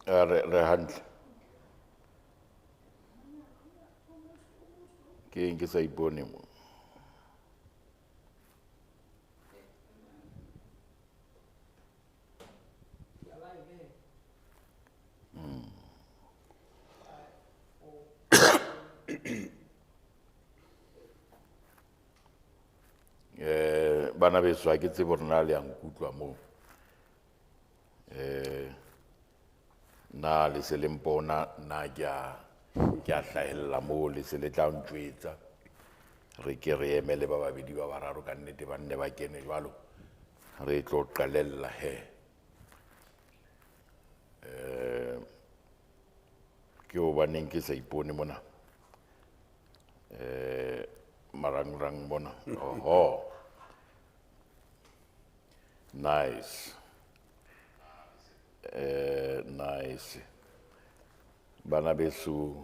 Re hantle. Ke eng ke sa ipone mo? Bana beso ha ke tsebe hore na le ya nkutlwa moo. Na le se le mpona na ke a hlahella moo le se le tla ntjwetsa. Re ke re emele ba babedi ba bararo ka nnete ba nne ba kene jwalo. Re tlo qalella he. Ke hobaneng ke sa ipone mona? Marangrang mona. Oho. Nice. Nice. Bana beso,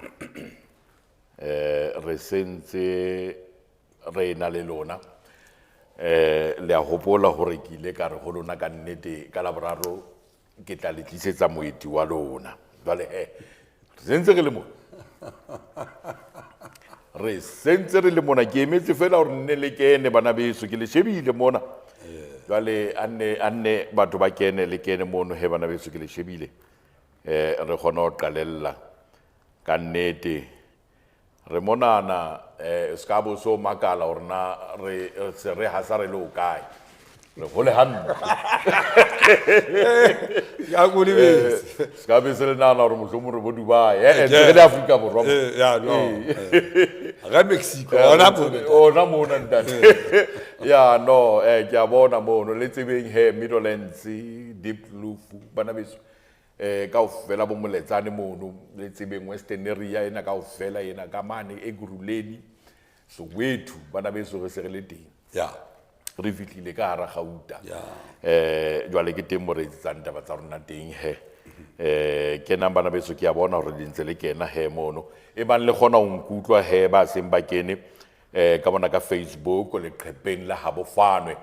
re sentse re na le lona. Le a hopola hore ke ile ka re ho lona ka nnete ka Laboraro ke tla le tlisetsa moeti wa lona. Jwale he, re sentse re le mona. Re sentse re le mona, ke emetse fela hore nne le kene bana beso, ke le shebile mona. Jwale a nne batho ba kene le kene mono he bana beso, ke le shebile. Re kgone ho qalella ka nnete. Re monana, ska bo so makala hore na re se re hasa re le ho kae. Re hole hampe. Ya ko lebetse. Ska be se le nahana hore mohlomong re bo Dubai. Ntse re le Afrika Borwa. Ya, no. Re Mexico, ona mona. Ona mona, ntate. Ya, no, ke a bona mono. Le tsebeng he, Meadowlands, Diepkloof, bana beso. Kaofela bo Moletsane mono, le tsebeng Western area ena kaofela ena ka mane, Ekurhuleni, Soweto, bana beso re se re le teng. Ya. Re fihlile ka hara Gauta. Ya. Jwale ke teng mo re etsetsang taba tsa rona teng he. Kenang bana beso, ke a bona hore le ntse le kena he mono. E bang le kgona ho nkutlwa he ba seng ba kene, ka bona ka Facebook leqhepeng la Habo Fanwe.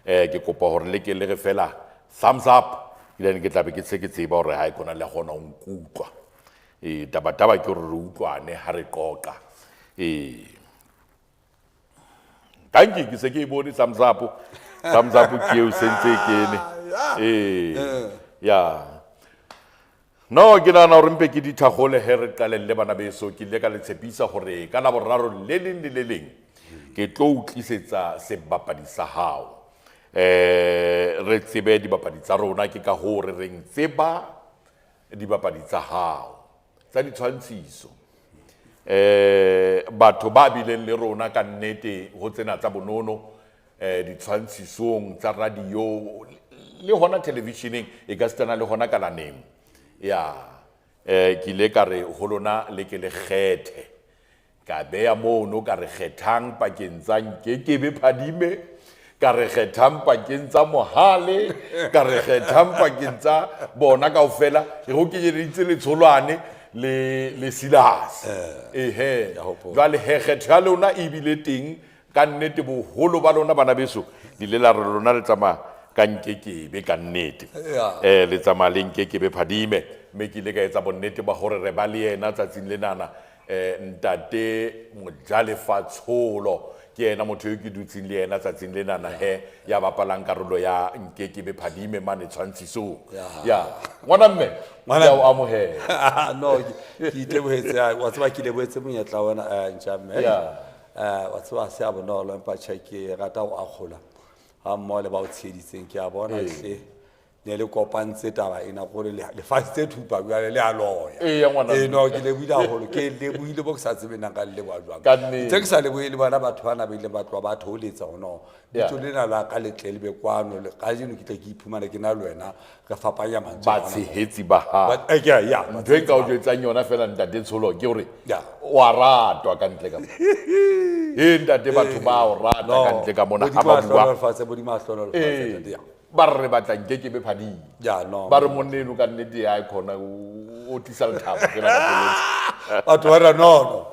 Ke kopa hore le ke le re fela thumbs up. Then ke tla be ke se ke tseba hore ha e kgona le kgona ho nkutlwa. Taba taba ke hore re utlwane ha re qoqa. Thank you, ke se ke e bone thumbs up. Thumbs up ke eo sentse e kene. Ya. No, ke nahana hore mpe ke di thakgole he re qalelle bana beso. Ke ile ka le tshepisa hore ka Laboraro le leng le le leng ke tlo o tlisetsa sebapadi sa hao. Re tsebe dibapadi tsa rona, ke ka hoo re reng tseba dibapadi tsa hao tsa ditshwantshiso. Batho ba bileng le rona ka nnete ho tsena tsa bonono, ditshwantshisong tsa radio le hona televisioneng, e ka sitana le hona kalaneng. Ya, ke ile ka re ho lona le ke le kgethe. Ka beha mono ka re kgethang pakeng tsa Nkekebe Phadime, ka re kgethang pakeng tsa Mohale, ka re kgethang pakeng tsa bona kaofela. E ho kenyeleditse Letsholwane le Silas. Ehe. Ya hopola. Jwale he, kgetho ya lona e bile teng ka nnete. Boholo ba lona bana beso le ile la re lona le tsamaya ka Nkekebe ka nnete. Ya. Le tsamaya le Nkekebe Phadime, mme ke ile ka etsa bonnete ba hore re ba le yena tsatsing lenana. Ntate Mojalefa Tsholo ke yena motho eo ke dutseng le yena tsatsing lenana he, ya bapalang karolo ya Nkekebe Phadime mane tshwantshisong. Ya. Ya. Ngwana mme, Ngwana ke a o amohela. No, ke itebohetse, wa tseba ke lebohetse monyetla ona, ntja mme. Ya. Wa tseba se a bonolo, empa tjhe ke rata ho akgola ha mmoho le ba o tsheheditseng. Ke a bona hle ne le kopantse taba ena gore lefatshe tse thupa jwale le a loya. Eya, ngwana mme. No, ke lebohile haholo. Ke lebohile bo ke sa tsebeng na nka le leboha jwang. Ka nnete. Tse ke sa lebohe le bona batho bana ba ileng ba tloha ba thoholetsa ho no. Ya. Lebitso lena la ka le tle le be kwano, le kajeno ke tle ke iphumane ke na le wena, re fapanya mantswe Ba a rona. tshehetsi ba hao. Ba, ke a, ya, ba Ntho e nka o tshehetsi ba jwetsang yona fela ntate Tsholo ke hore Ya. wa ratwa ka ntle ka mona. Ntate, batho ba o rata No, ka ntle ka mona, Modimo ha ba a bua. hlohonolofatse, Modimo a hlohonolofatse, ntate, ya. Ba re re batla Nkekebe Phadime. Ya, no. Ba re monna eno ka nnete ya e khona, o tlisa lethabo fela ka pelong. Batho ba re no, no.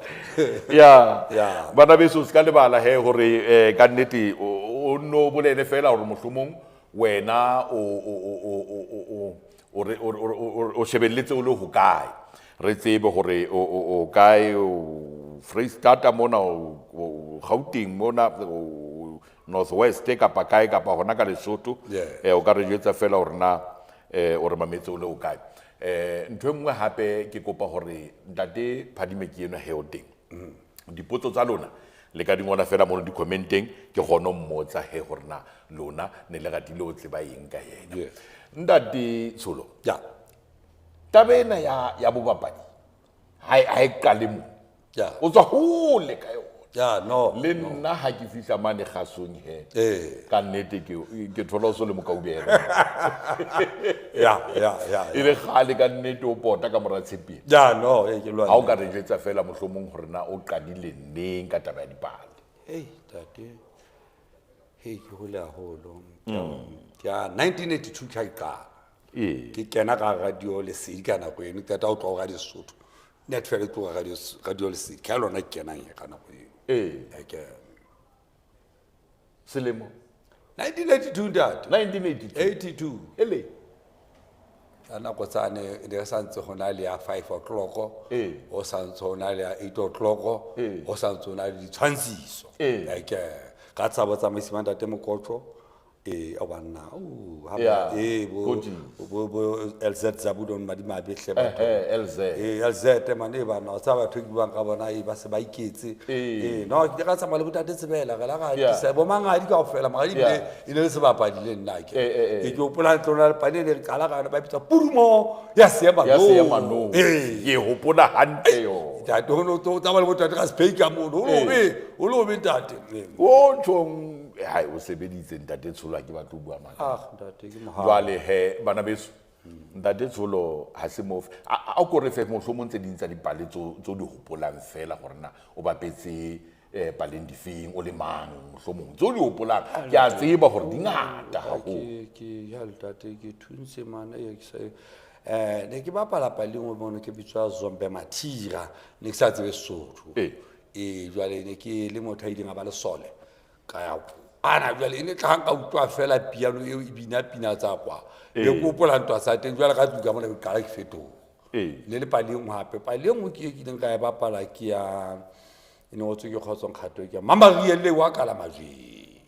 Ya. Ya. Bana beso, se ka lebala he hore, ka nnete o nno bolele fela hore mohlomong wena o shebelletse o le hokae, re tsebe hore o kae, o Freistata mona, o Gauteng mona, o North West kapa kae, kapa hona ka Lesotho. O ka re jwetsa fela hore na o re mametse o le hokae. Ntho e nngwe hape ke kopa hore ntate Phadime ke enwa he o teng. Dipotso tsa lona le ka di ngola fela mono di-commenteng, ke kgone ho mmotsa he hore na lona ne le ratile ho tseba eng ka yena. Ntate Tsholo, taba ena ya bobapadi ha e qale mo. O tswa hole ka yona. Le nna ha ke fihla mane kgasong he. Ka nnete ke thola o so le mokaubere. E le kgale ka nnete o pota ka mora tshepeng. Ke lwana. Ha o ka re jwetsa fela mohlomong hore na o qadile neng ka taba ya dipale. Hei, ntate. Hei, ke hole haholo. Ke ya 1982 ke ha ke qala. Ke kena ka radio Lesedi ka nako eno, ke qeta ho tloha ho Radio Sesotho. Net fela e tloha radio Lesedi, ke ha lona ke kenang he ka nako eo. Selemo? 1982, ntate. 1982. 82. Ele. Ka nako tsane, ne re sa ntse ho na le ya 5 o'clock. Ho sa ntse ho na le ya 8 o'clock. Ho sa ntse ho na le ditshwantshiso. Ka tshabo tsamaisi ba ntate Mokotlo. A banna. Ha ba, Coaching. bo LZ Zabudon Madimabe hle batho. LZ. LZ mane bana, o tsaba batho ke buang ka bona, ba se ba iketse. No, ke ka tsamaya le botate Tsebela, re la ra tlisa bo mangadi kaofela, mangadi ebile e ne le sebapadi le nna ke. Ke hopola ntlo na le pane ne re qala ka yona, ba bitsa Purumo ya Seema Ya No. Seema No. Ke hopola hantle yo. Ntate, ho no tlo tsamaya le botate ka speaker mono, ho lo be, ho lo be ntate. O tjhong, hai, o sebeditse ntate Tsholo, ha ke batle ho bua maka. Ah, ntate, ke mohau. Jwale he, bana beso, ntate Tsholo ha se mo a ko re fe mohlomong tse ding tsa dipale tso di hopolang fela hore na o bapetse paleng difeng, o le mang mohlomong tso di hopolang. Ke a tseba hore di ngata haholo. Ke, ya ntate, ke thuntse mane, ke sa, ne ke bapala pale e nngwe mono ke bitswa Zombe Mathira, ne ke sa tsebe Sesotho. Jwale ne ke le motho a ileng a ba lesole. Ka ya ana jwale e ne tla ka utlwa fela piano eo e bina pina tsa kwa. Le kopola ntwa sa teng jwale ka tlung ka mona ke qala ke fetoha. Le le pale e nngwe hape, pale e nngwe ke e kileng ka e bapala ke ya, e ne ngotswe ke Kgotso Nkgato, ke ya Mama Rielle wa kala majweng.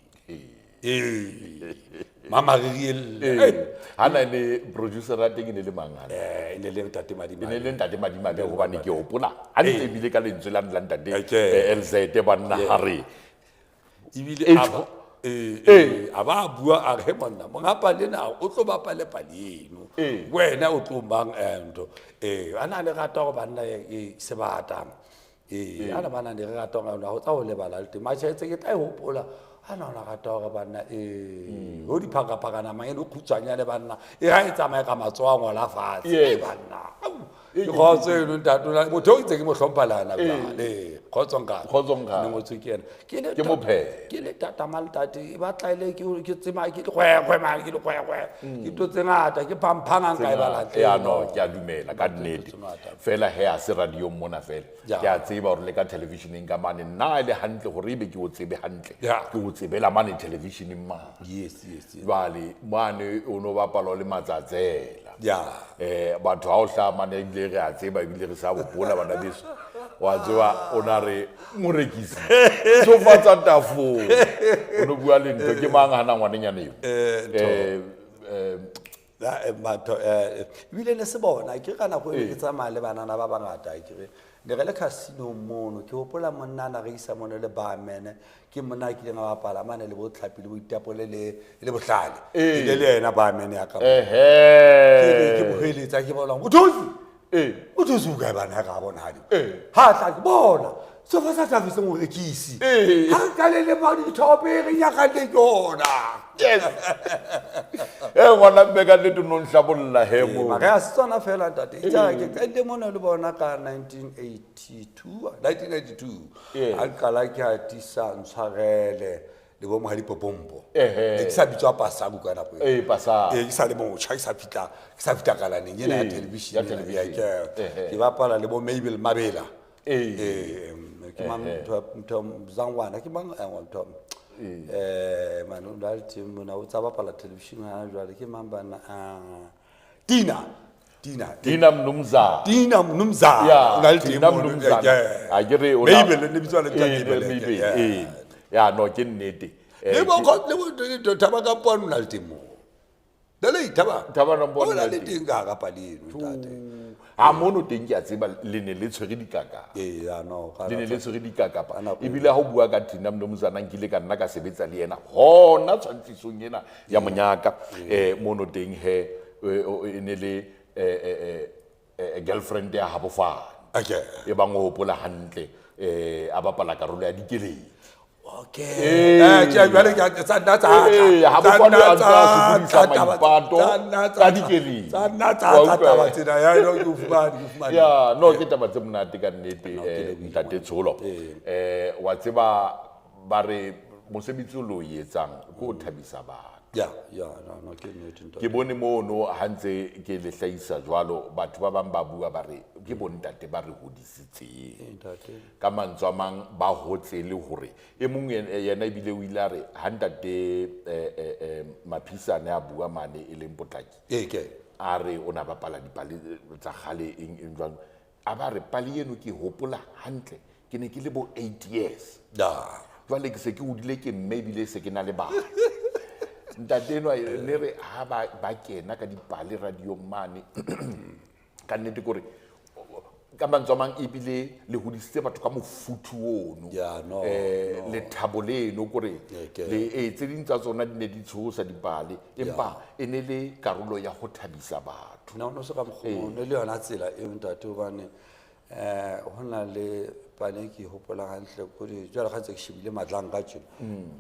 Mama Rielle. Ha na le producer ya teng e ne le mang hana? E ne le ntate Madimabe. E ne le ntate Madimabe hobane ke hopola. Ha ntse ebile ka lentswe la ntate, LZ banna ha re. Ebile a ba, a ba bua a re, he monna, monga pale ena, o tlo bapale pale eno. Wena o tlo mang, ntho. A na le rata hore banna, sebata. A na bana ne re rata hore ho tsa ho lebala le teng. Matjhetse ke tla e hopola. A na ona rata hore banna, ho diphakaphakana mang, e le kgutshwanyane banna. E ha e tsamaye ka matsoho a ngola fatshe. Banna. Au. Ke kgotso eno, ntate, o na-, motho o itse ke mo hlompha le hana jwale. Kgotso nka. Kgotso nka. Ne ngotswe ke yena. Ke le Ke mophe. ke le tata maltate, e batla e le ke tsema, ke lekgwekgwe mane, ke lekgwekgwe. Ke ntho tse ngata, ke phamphang a nka e bala Tse ngata. teng. Ya, no, ke a dumela, ka nnete. Tse ngata. Fela he, ha se radio mona fela. Ke a tseba hore le ka television-eng ka mane, nna e le hantle hore ebe ke o tsebe hantle. Ke o tsebela mane television-eng mane. Yes, yes, yes. Jwale, mane o no bapala o le matsatsela. Batho ha o hlaha mane ebile re a tseba, ebile re sa hopola bana beso. Wa tseba, o na re morekisi, tshofatsa tafole. O no bua le ntho, ke mang hana ngwanenyana eo? Ntho. Batho, ebile ne se bona, ke ka nako eo ke tsamaya le banana ba bangata, ke re, ne re le casino mono, ke hopola monna a na rekisa mono le barman, ke monna a kileng a bapala mane le bo Tlhapi le Boitapole le Bohlale. E ne le yena barman ya ka. Ke re, ke mo hweletsa, ke bona, Mothusi! Mothusi o kae bana ka bona ha di? Ha tla ke bona. Sofa sa tla se morekisi. Ha re qale le ba dithope, re nyakalle ke yona. Yes. Ngwana mme ka nnete o no nhlabolla he mo. Mara ha se tsona fela, ntate. Itse ke qadile mona le bona ka 1982, 1992. Ha ke qala ke hatisa Ntshwarele le bo Mohadi Popompo. Ne ke sa bitswa Pasaku ka nako eo. Pasaku. Ke sa le motjha, ke sa fihla kalaneng ena ya television Ya ena, television. ke bapala le bo Mabel Mabela. Ke mang ntho Zangwana, ke mang, ntho, mane o na le teng mona, o tsa bapala television hana jwale, ke mang bana, Tina Tina Tina Mnumzana. Tina Mnumzana. Ya, O na le teng Tina mono, Mnumzana. yeah. A ke re o na- Mabel, le bitswa le bitswa Eh, Mabel, Mabel, yeah. eh. Ya, no, ke nnete. Eh, Le bo le bo Thaba Kampane o na le teng moo. Le le Thaba. Thaba Kampane O o na na le le teng ka hara pale eno, ntate. Ha mono teng ke a tseba le ne le tshwere dikaka. Ee, ya, no, ka Le ne le tshwere dikakapa. Ka nako Ebile ha o bua ka Tina Mnumzana nkile ka nna ka sebetsa le yena hona tshwantshisong ena ya monyaka. Mono teng he, e ne le, girlfriend ya habo fane. Okay. E bang o hopola hantle, a bapala karolo ya Dikeledi. Okay. Ee. Tjhe, jwale ke a- tsa nna tsa tla. Ee, ha Tsa bofane nna a ntse a tsa sokodisa tla taba- maipato tsa nna tsa ka tla. Dikeledi. Tsa nna tsa Wa tla utlwa, taba eh? tsena. Ya, no, ke o fumane, ke o fumane. Ya, no, ke taba tse monate ka nnete, No, ke lebohile, ntate ngwana. Tsholo. Ee. Wa tseba ba re mosebetsi o lo o etsang ke o thabisa batho. Ya, ya, no, no, ke nnete, ntate. Ke bone mono ha ntse ke le hlahisa jwalo, batho ba bang ba bua ba re ke bontate ba re hodisitseng. Ee, ntate. Ka mantswe a mang ba hotse le hore e mong yena ebile o ile a re ha ntate, Maphisane a bua mane e leng Potlaki. Ee, ke. A re o na bapala dipale tsa kgale eng, eng jwang. A ba re pale eno ke hopola hantle, ke ne ke le bo 8 years. Da. Jwale ke se ke hodile ke mme ebile se ke na le bana. Ntate enwa ne re ha ba kena ka dipale radiong mane, ka nnete ke hore, ka mantswe a mang ebile le hodisitse batho ka mofuthu ono. Ya, no, no. Lethabo leno ke hore Ee, ke. le, tse ding tsa tsona di ne di tshosa dipale, empa e ne le karolo ya ho thabisa batho. No, no se ka mokgwa oo, ne le yona tsela eo ntate, hobane, ho na le pale e ke e hopolang hantle, kore jwale ga ntse ke shebile matlang ka tjena,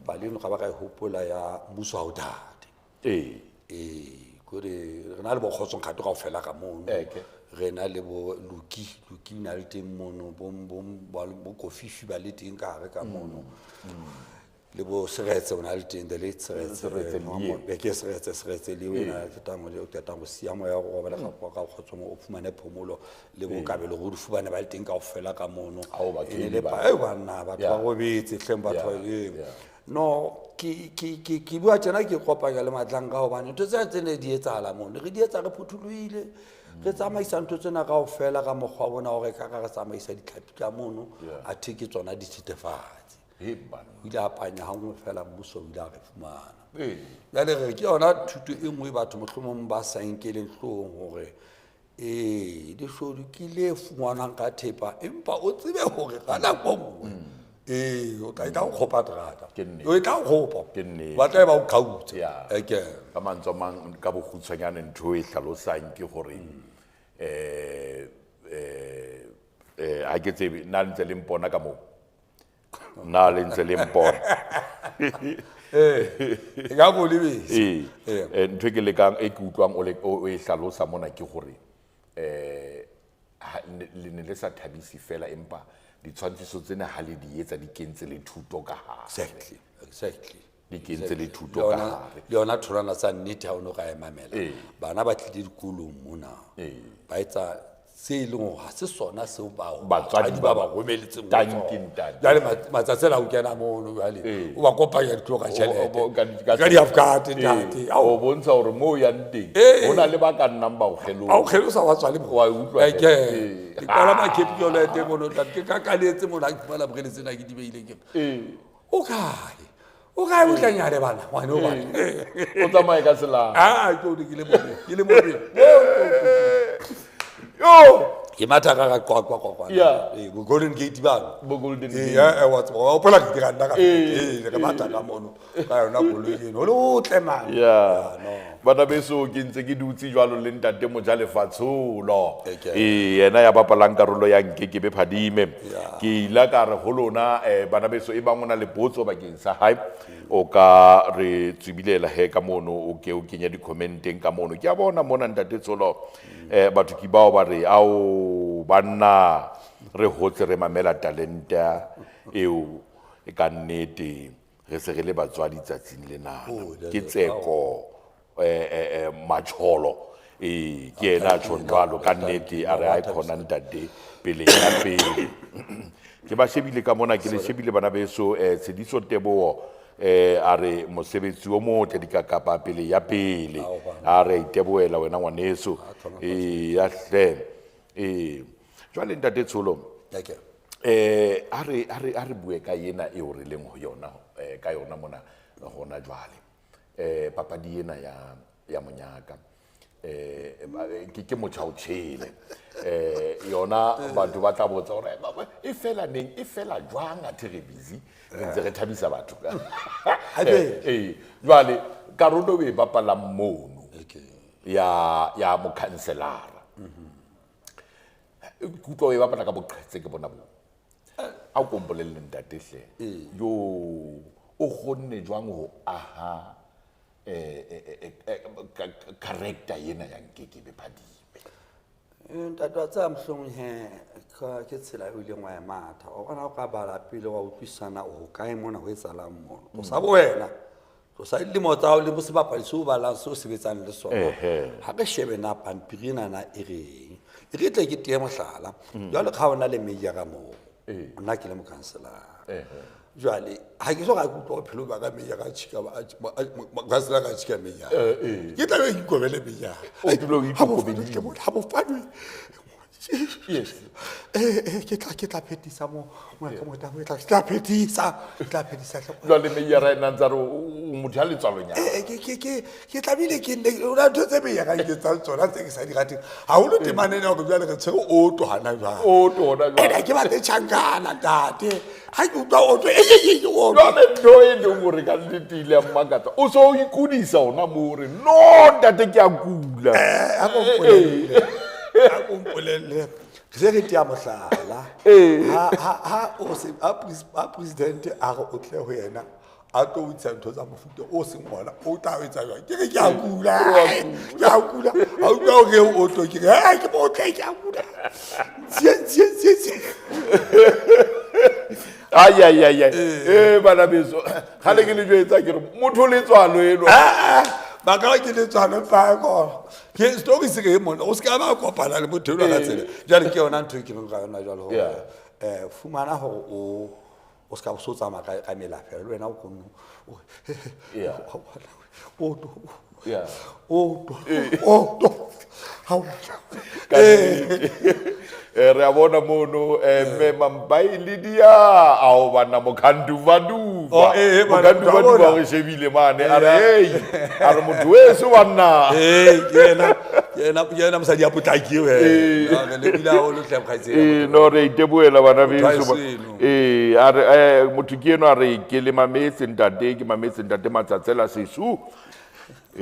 pale eno ga ba ka e hopola ya mmuso ha o thate. Ee. Ee, kore re na le bo Kgotso Nkgato kaofela ka mono. Eke. Re na le bo Luki, Luki o na le teng mono, bo Kofifi ba le teng ka hare ka mono. Le bo Seretse o na le teng, the late Seretse, Seretse eh, Leeo. ke Seretse, Seretse Leeo o na le qetang ho le, o qetang ho siya moya wa go robala ka kgotso mo, o fumane phomolo, le bo Kabelo Rudolf ba ne ba le teng kaofela ka mono. Ao, ba E ne kene le ba. pa-, banna, batho ba Ya. robetse hleng, batho ba Ya, eo. ya. No, ke bua tjena ke kopanya le Matlanka hobane ntho tsena tse ne di etsahala mono, re di etsa re phuthulohile, re tsamaisa ntho tsena kaofela ka mokgwa bona hore ka re tsamaisa ditlhapi ka mono, Yeah. athe ke tsona dithethefatsi. He, bana. O ile a panya ha nngwe fela, mmuso o ile a re fumana. Ee. Jwale re ke yona thuto e nngwe batho mohlomong ba sa nkeleng hloohong hore, ee, leshodu ke le fumanwang ka thepa, empa o tsebe hore ka nako e nngwe, ee, o tla e tla o kgopa terata. Ke nnete. O e tla o kgopa. Ke nnete. Ba tla e ba o qhautse. Ya. Eke. Ka mantswe a mang, ka bokgutshwanyane ntho e hlalosang ke hore, ha ke tsebe, na le ntse le mpona ka moo? Na le ntse le mpona? Ee, e ka bo lebese. Ee. Ee. Ntho e ke lekang, e ke utlwang o le, o e hlalosa mona ke hore, ha, ne, le ne le sa thabise fela, empa ditshwantshiso tsena ha le di etsa di kentse le thuto ka hare. Exactly, exactly. Di kentse le thuto Le ka yona- hare. le yona tholwana tsa nnete ha o no ka e mamela. Ee. Bana ba tlile dikolong mona. Ee. Ba etsa se e leng hore ha se sona seo Batswadi batswadi ba ba ba romeletseng ho Tanki tsona. ntate. Jwale matsatsi ana o kena mono jwale, Ee. o ba kopanya ditlo ka tjhelete. Ka Ka di-half card, Ee. ntate. Ao. O bontsha hore moo o yang teng, Ee. ho na le ba ka nnang ba o kgelosa. Ao kgelosa wa tswa le mo. Wa e utlwa Eke. he. Ee. Ke palama Cape Yolete mono, ntate, ke kakaletse mono, ha ke fumana borele tsena ke di beileng ke re, Ee. O kae? O kae o tlanyane bana? Ngwane o bana. Ee. O tsamaye ka tsela. Ah, ke o ne ke le mobe, ke le mobe. Yo! Ke matha ka ka kwa, kwa, kwa, kwa. Yeah. Ee, bo Golden Gate bano. Bo Golden Ee, Gate. eh, wa tseba, wa hopola ke dira nna ka Ee. Ee, re matha ka mono, ka yona koloi eno. Ho le hotle man. Yeah. Yeah, no. Bana beso, ke ntse ke dutse jwalo le ntate Mojalefa Tsholo. Okay. Ee, yena ya bapalang karolo ya Nkekebe Phadime. Yeah. Ke ile ka re ho lona, bana beso, e bang o na le potso bakeng sa hae, o ka re tsebilela he ka mono, o ke o kenye di-commenteng ka mono. Ke a bona mona ntate Tsholo, batho ke bao ba re, ao, banna, re hotse re mamela talenta eo ka nnete, re se re le batswadi tsatsing lena. Oh, Ke Tseko, Matsholo. Ee, ke yena a tjhong jwalo ka nnete, a re ha e khona ntate pele ya pele. Ke ba shebile ka mona, ke le shebile bana beso, Tshediso Teboho, A re mosebetsi o motle dikakapa pele ya pele. A re iteboela wena ngwaneso. Ya hle. Jwale ntate Tsholo. Okay. A re bue ka ena eo re leng ho yona ka yona mona hona jwale. Papadi ena ya monyaka. Ke motjha o tjhele. Yona batho ba tla botsa hore e fela neng, e fela jwang athe re busy, re ntse re thabisa batho ka. Jwale karolo e bapalang mono ya mokhanselara. Kutlwa e bapala ka boqhetse ke bona bo. A o kompolelle ntate hle. Yo o kgonne jwang ho aha character ena ya Nkekebe Phadime? Ntate wa tsaya mohlomong he ke tsela eo ileng wa e matha. O bona o ka bala pele wa utlwisana o kae mona ho etsahalang mono. O sa bo wena. O sa dilemo tsa hao le bo sebapadi seo o balang seo sebetsang le sona. Ha re shebe na pampiri ena na e reng. E re tle ke teye mohlala. Jwale ka ha o na le meiyara moo. Nna ke le mokhanselara. Jwale ha ke so ka utlwa bophelo ba ka meiyara a tjhika mokhanselara a tjhika meiyara. Ke tla be ke ikobele meiyara. O dula o ikokobeditse. Ha bo fanwe. Yes. Ke tla phethisa mo ngaka mo ke tla phethisa. Ke tla phethisa. Jwale meiyara ena ntse a re o motho ya letswalonyana. Ke tlamehile ke nne o na ntho tse meiyara e nketsang tsona tse ke sa di rateng. Haholo temana ena hore jwale re tshwere o to hana jwang. O to hona jwang. Ene ke batle tjhankana ntate. Ha ke utlwa o to, o to. Jwale ntho e leng hore ka nnete ile ya mmakatsa. O so o ikudisa hona moo hore no ntate ke a kula. A ko mpolelle. A ko mpolelle. Se re tea mohlala. Ha president a re o tle ho yena, a tlo o ntsha ntho tsa mofuta o seng ona, o tla o etsa jwang? Ke re ke a kula. Ke a kula. Ha utlwa hore o tlo, ke re, ke motle, ke a kula. Tsie, tsie, tsie, tsie. Ai, ai, ai, ai. Bana beso, kgale ke le jwetsa ke re, motho letswalo eno. Ba ka ke letswalo fa ko. Ke story se ke mona, o se ka ba kopana le motho enwa ka tsela. Jwale ke yona ntho e ke reng ka yona jwale hore, fumana hore o se ka so tsamaya ka mela fela, le wena o kgonne ho, o to, o to, o to. Ha o Re a bona mono, mme Mampai Lydia, ao bana Mokhanduvaduva. Oh, bana, Mokhanduvaduva bona. re shebile mane, a re, hey, a re motho weso banna. Ke yena mosadi ya potlaki eo, he. No, re lebile haholo hle, mokgaitsedi ya motho. No, re itebohela bana Motho ha beso. e seno. A re, motho ke enwa a re, ke le mametse ntate, ke mametse ntate Matsatsela Sesu. A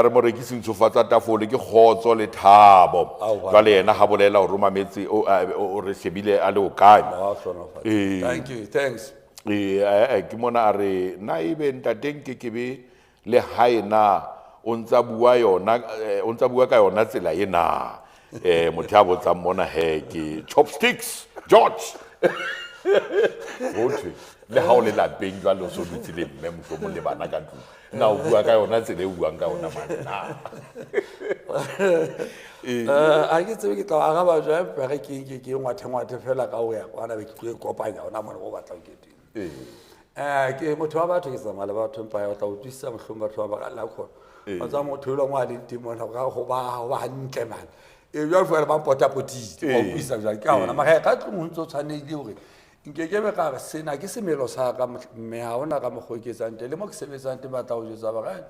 re morekisi ntshofatsa tafole ke kgotso le thabo. Ao, bana. Jwale yena ha bolela hore o mametse, o re shebile a le o kae. Wa hlonofatsa. Thank you, thanks. Ke mona a re, na ebe ntate nke ke be le hae na o ntsa bua yona, o ntsa bua ka yona tsela e na. Motho a botsang mona he ke chopsticks George. Ho thwe le ha o le lapeng jwale o so dutse le mme mohlomong le bana ka tlung. Na o bua ka yona tsela e o buang ka yona mane na? Ha ke tsebe ke tla araba jwang, empa re ke ngwathe ngwathe fela ka ho ya kwana be ke tlo e kopanya hona mona o batlang ke teng. Ke motho wa batho, ke tsamaya le batho, empa o tla utlwisisa mohlomong batho ba ba la khona. Ba tsa motho e leng wa leng teng mona, ho ba hantle mane. Jwale fela ba potapotile, ba utlwisisa jwang ke hona. Mara ka tlung ho ntso tshwanehile hore nkekebe ka re sena ke semelo sa ka, mme ha hona ka mokgwa o ke etsang teng. Le mo ke sebetsang teng ba tla o jwetsa ba re,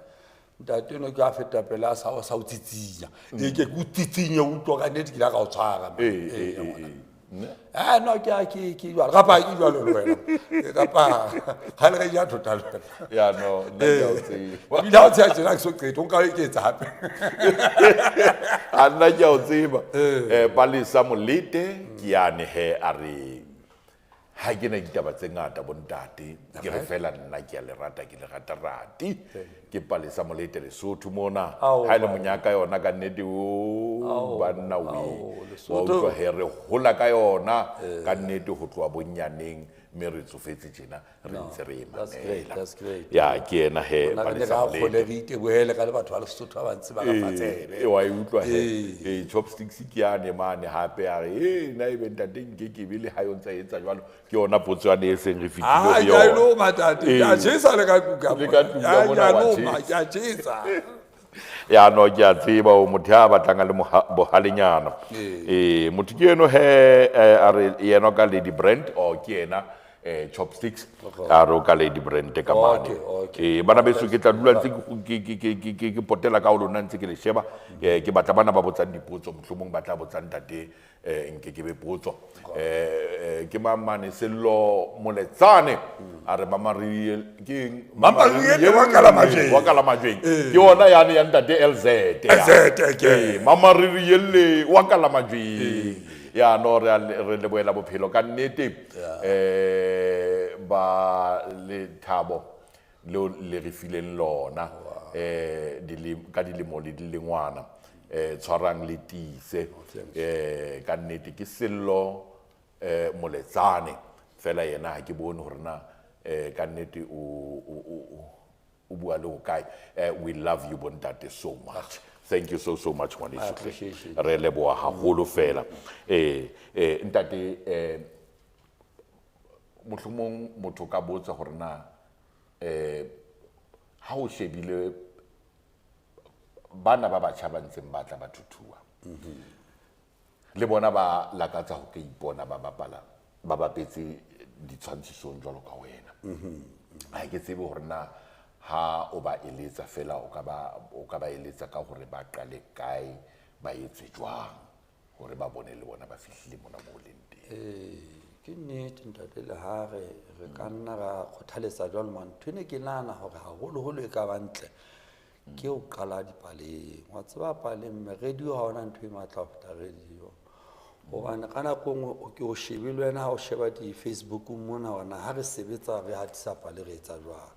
ntate enwa ke a feta pele a sa o tsitsinya. Ke o tsitsinye, o utlwa ka nnete ke ile ka o tshwara, man. Ngwana. No, ke a, ke, ke jwalo. Kapa ke jwalo le wena. Kapa ha le re ja thota le wena. Ya, no, nna ke a o tseba. Ebile ha o tsheha tjena ke so qete, o nka o eketsa hape. A nna ke a o tseba. Palesa Molete ke yane he a re, ha ke na ditaba tse ngata bontate, ke re fela nna ke a le rata, ke le rata rati. Ke Palesa Molete Lesotho mona. Ao, Ha e le bana. monyaka yona ka nnete, o. Banna we wa utlwa he re hola ka yona ka nnete ho tloha bonyaneng mme re tsofetse tjena re ntse re e mamela. That's great. Ya ke yena he Rona re ne Palesa ra Molete. kgone re itebohele ka le batho ba Lesotho ba ba ntse ba re fa tsebe. Ee, wa e utlwa he. Ee, chopsticks ke yane mane hape a re ee nna ebe ntate nke ke be le ha yo ntse a etsa jwalo. Ke yona potso yane e seng re fetile Ah, ho ke a e yona. loma ntate. Ke a tjhesa le ka tlung ka Le mona. ka tlung ka Ah, mona ke a wa loma, tjhesa. ke a tjhesa. Ya no ke a tseba o motho ya batlang a le bohalenyana. Ee, motho ke eno he a re yena ka Lady Brand or ke yena chopsticks a re o ka Lady Brand ka mane. Okay, okay. Ee, bana beso ke tla dula ntse ke potela ka ho lona ntse ke le sheba. Ke batla bana ba botsang dipotso, mohlomong ba tla botsa ntate nke ke be potso. Ke mang mane Sello Moletsane a re Mama Riel ke eng? Mama Riel wa Kalamajweng. Wa Kalamajweng. Ke yona yane ya ntate LZ ya. LZ, ke. Ee, Mama Riel wa Kalamajweng. Ya no re a le, re lebohela bophelo ka nnete. Ba lethabo leo le re fileng lona, ka dilemo le dilengwana. Tshwarang le tiise. Ka nnete ke Sello Moletsane fela yena ha ke bone hore na ka nnete o bua le ho kae. We love you bontate so much. Thank you so, so much, ngwaneso. I appreciate it. Re leboha haholo fela. Ntate, mohlomong motho ka botsa hore na ha o shebile bana ba batjha ba ntseng ba tla ba thuthuwa, le bona ba lakatsa ho ka ipona ba bapala, ba bapetse ditshwantshisong jwalo ka wena. Ha ke tsebe hore na ha o ba eletsa fela o ka ba eletsa ka hore ba qale kae, ba etse jwang hore ba bone le bona ba fihlile mona moo leng teng. Ke nnete ntate, le ha re ka nna ra kgothaletsa jwalo mane. Ntho ene ke nahana hore haholoholo e ka ba ntle ke ho qala dipaleng. Wa tseba paleng, mme radio ha hona ntho e matla ho feta radio. Hobane ka nako e nngwe o ke o shebe le wena ha o sheba di-Facebook-ong mona hore ha re sebetsa re hatisa pale re etsa jwang.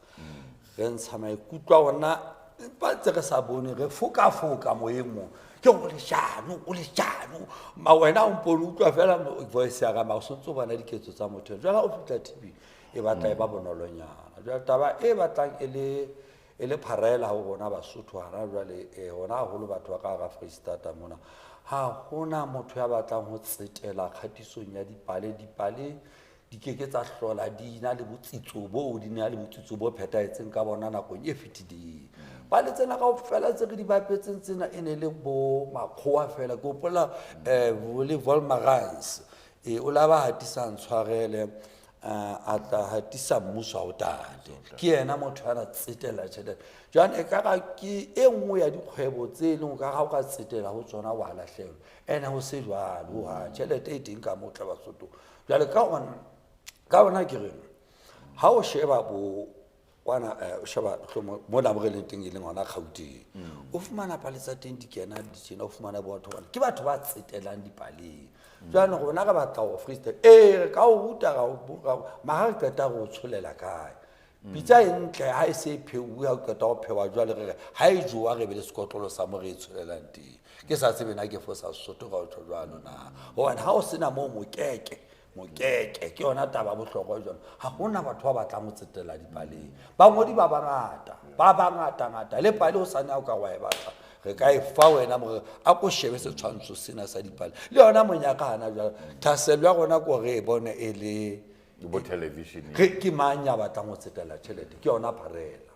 Re ntsha maikutlo a rona, empa ntse re sa bone, re fokafoka moyeng moo. Ke o leshano, o leshano. Ma wena o mpone, o utlwa fela voice ya ka, mara o sontso o bona diketso tsa motho. Jwale ha o fihla TV, e batla e ba bonolonyana. Jwale taba e batlang e le pharela ho rona Basotho hana jwale, hona haholo batho ba ka hara Freistata mona. Ha hona motho ya batlang ho tsetela kgatisong ya dipale. Dipale di keke tsa hlola di na le botsitso bo, di na le botsitso bo phethahetseng ka bona nakong e fetileng. Pale tsena kaofela tse re di bapetseng tsena e ne le bo makgowa fela. Ke hopola, le Volmarans, o la ba hatisa ntshwarele, a tla hatisa mmuso ha o tate. Ke yena motho ya na tsetela tjhelete. Jwale e ka ra ke e nngwe ya dikgwebo tse leng hore ha o ka tsetela ho tsona wa lahlehelwa. Ene ho se jwalo, ha tjhelete e teng ka mo tla Basotho. Jwale ka ona ke re, ha o sheba bo kwana, o sheba mohlomong mona mo re leng teng e leng hona Gauteng, o fumana pale tsa teng di kena di tjena, o fumana bo batho bana. Ke batho ba tsetelang dipaleng. Jwale rona re batla ho Free State, ee, re ka o ruta, ra o ra o, mara re qeta re o tsholela kae? Pitsa e ntle ha e se e pheuwe, ha o qeta ho phehwa jwale re re, ha e jowa re be le sekotlolo sa mo re e tsholelang teng. Ke sa tsebe na ke fosa Sesotho ka ho tjho jwalo na. Hobane ha o sena moo mokeke, mokeke ke yona taba ya bohlokwa jwalo. Ha hona batho ba batlang ho tsetela dipaleng. Bangodi ba bangata, ba bangata-ngata. Le pale hosane ha o ka wa e batla, re ka e fa wena more a ko shebe setshwantsho sena sa dipale. Le yona monyaka hana jwale, thahasello ya rona ke hore re e bone e le Bo television. Re ke mang ya batlang ho tsetela tjhelete? Ke yona pharela.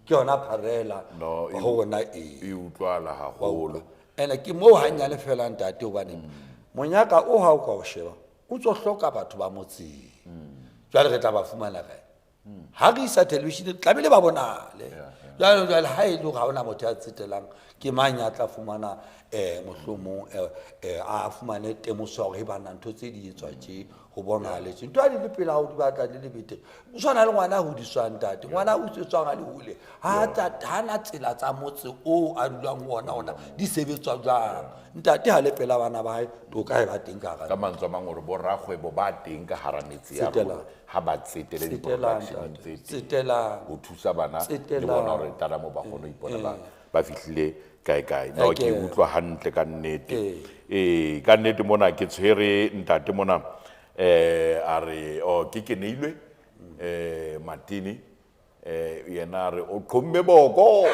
Ke yona pharela No, e ho rona e. e utlwahala haholo. Ene ke moo hanyane fela ntate, hobane monyaka o ha o ka o sheba, o ntso hloka batho ba motseng. Jwale re tla ba fumana kae? Ha re isa television, tlamehile ba bonale. Jwale, jwale ha e le hore ha hona motho ya tsetelang, ke mang ya tla fumana, mohlomong, a fumane temoso ya hore e banna ntho tse di etswa tje, ho bonahale tje. Ntho ha di le pele hao di batla di le betere. O tshwana le ngwana a hodiswang ntate, ngwana a hodiswang a le hole, ha tla, ha na tsela tsa motse oo a dulang ho ona, ona di sebetswa jwang. Ntate ha le pela bana ba hae, toka e ba teng ka hara Ka mantswe a mang hore bo rakgwebo ba teng ka hara metse ya Tsetela. rona, ha ba tsetele Tsetela, di-production ntate. tse teng. Tsetela. Ho thusa bana le Tsetela. bona hore tala moo ba kgone ho ipona ba fihlile Kae kae. No, ke utlwa hantle ka nnete. Ee, ka nnete mona ke tshwere ntate mona a re oh ke Keneilwe Martini yena a re o qhomme boko.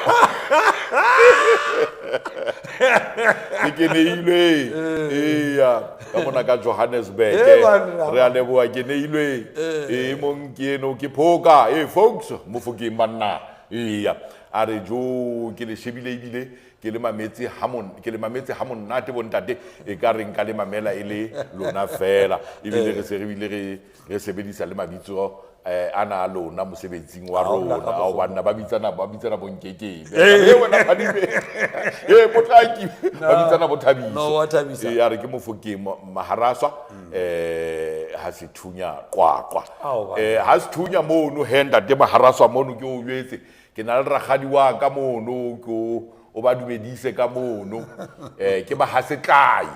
Ke Keneilwe. Eya, ka mona ka Johannesburg. Re a leboha Keneilwe. Ee, mong ke eno ke Phoka. Ee folks, Mofokeng banna. Eya, a re jo ke le shebile ebile ke le mametse ha mon ke le mametse ha monate bontate e ka re nka le mamela e le lona fela ebile re se re bile re re sebedisa le mabitso ana a lona mosebetsing wa rona ao banna ba bitsana bonkekebe e wena Phadime e potlaki ba bitsana bo Thabiso no wa Thabisa e a re ke Mofokeng Maharaswa ha se thunya Qwaqwa ha se thunya mono he ntate Maharaswa mono ke o jwetse ke na le rakgadi wa ka mono ke o ba dumedise ka mono ke ba ha setlai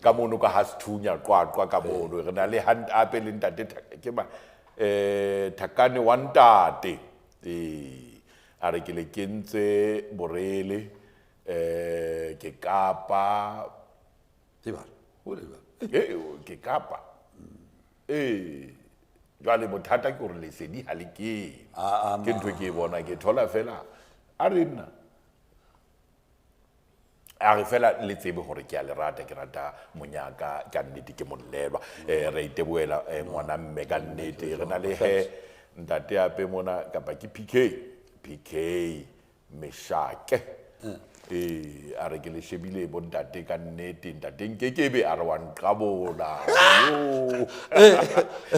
ka mono ka ha sethunya Qwaqwa ka mono re na le hand up le ntate ke ba Thakane wa ntate a re ke le kentse borele ke Kapa ke Kapa jwale bothata ke hore lesedi ha le kene ke ntho ke e bona ke thola fela a re nna a re fela le tsebe hore ke a le rata ke rata monyaka ka nnete ke mollelwa re iteboela ngwana mme ka nnete re na le he ntate ape mona kapa ke PK Meshake a re ke le shebile bo ntate ka nnete ntate nkekebe a re wa nqabola yo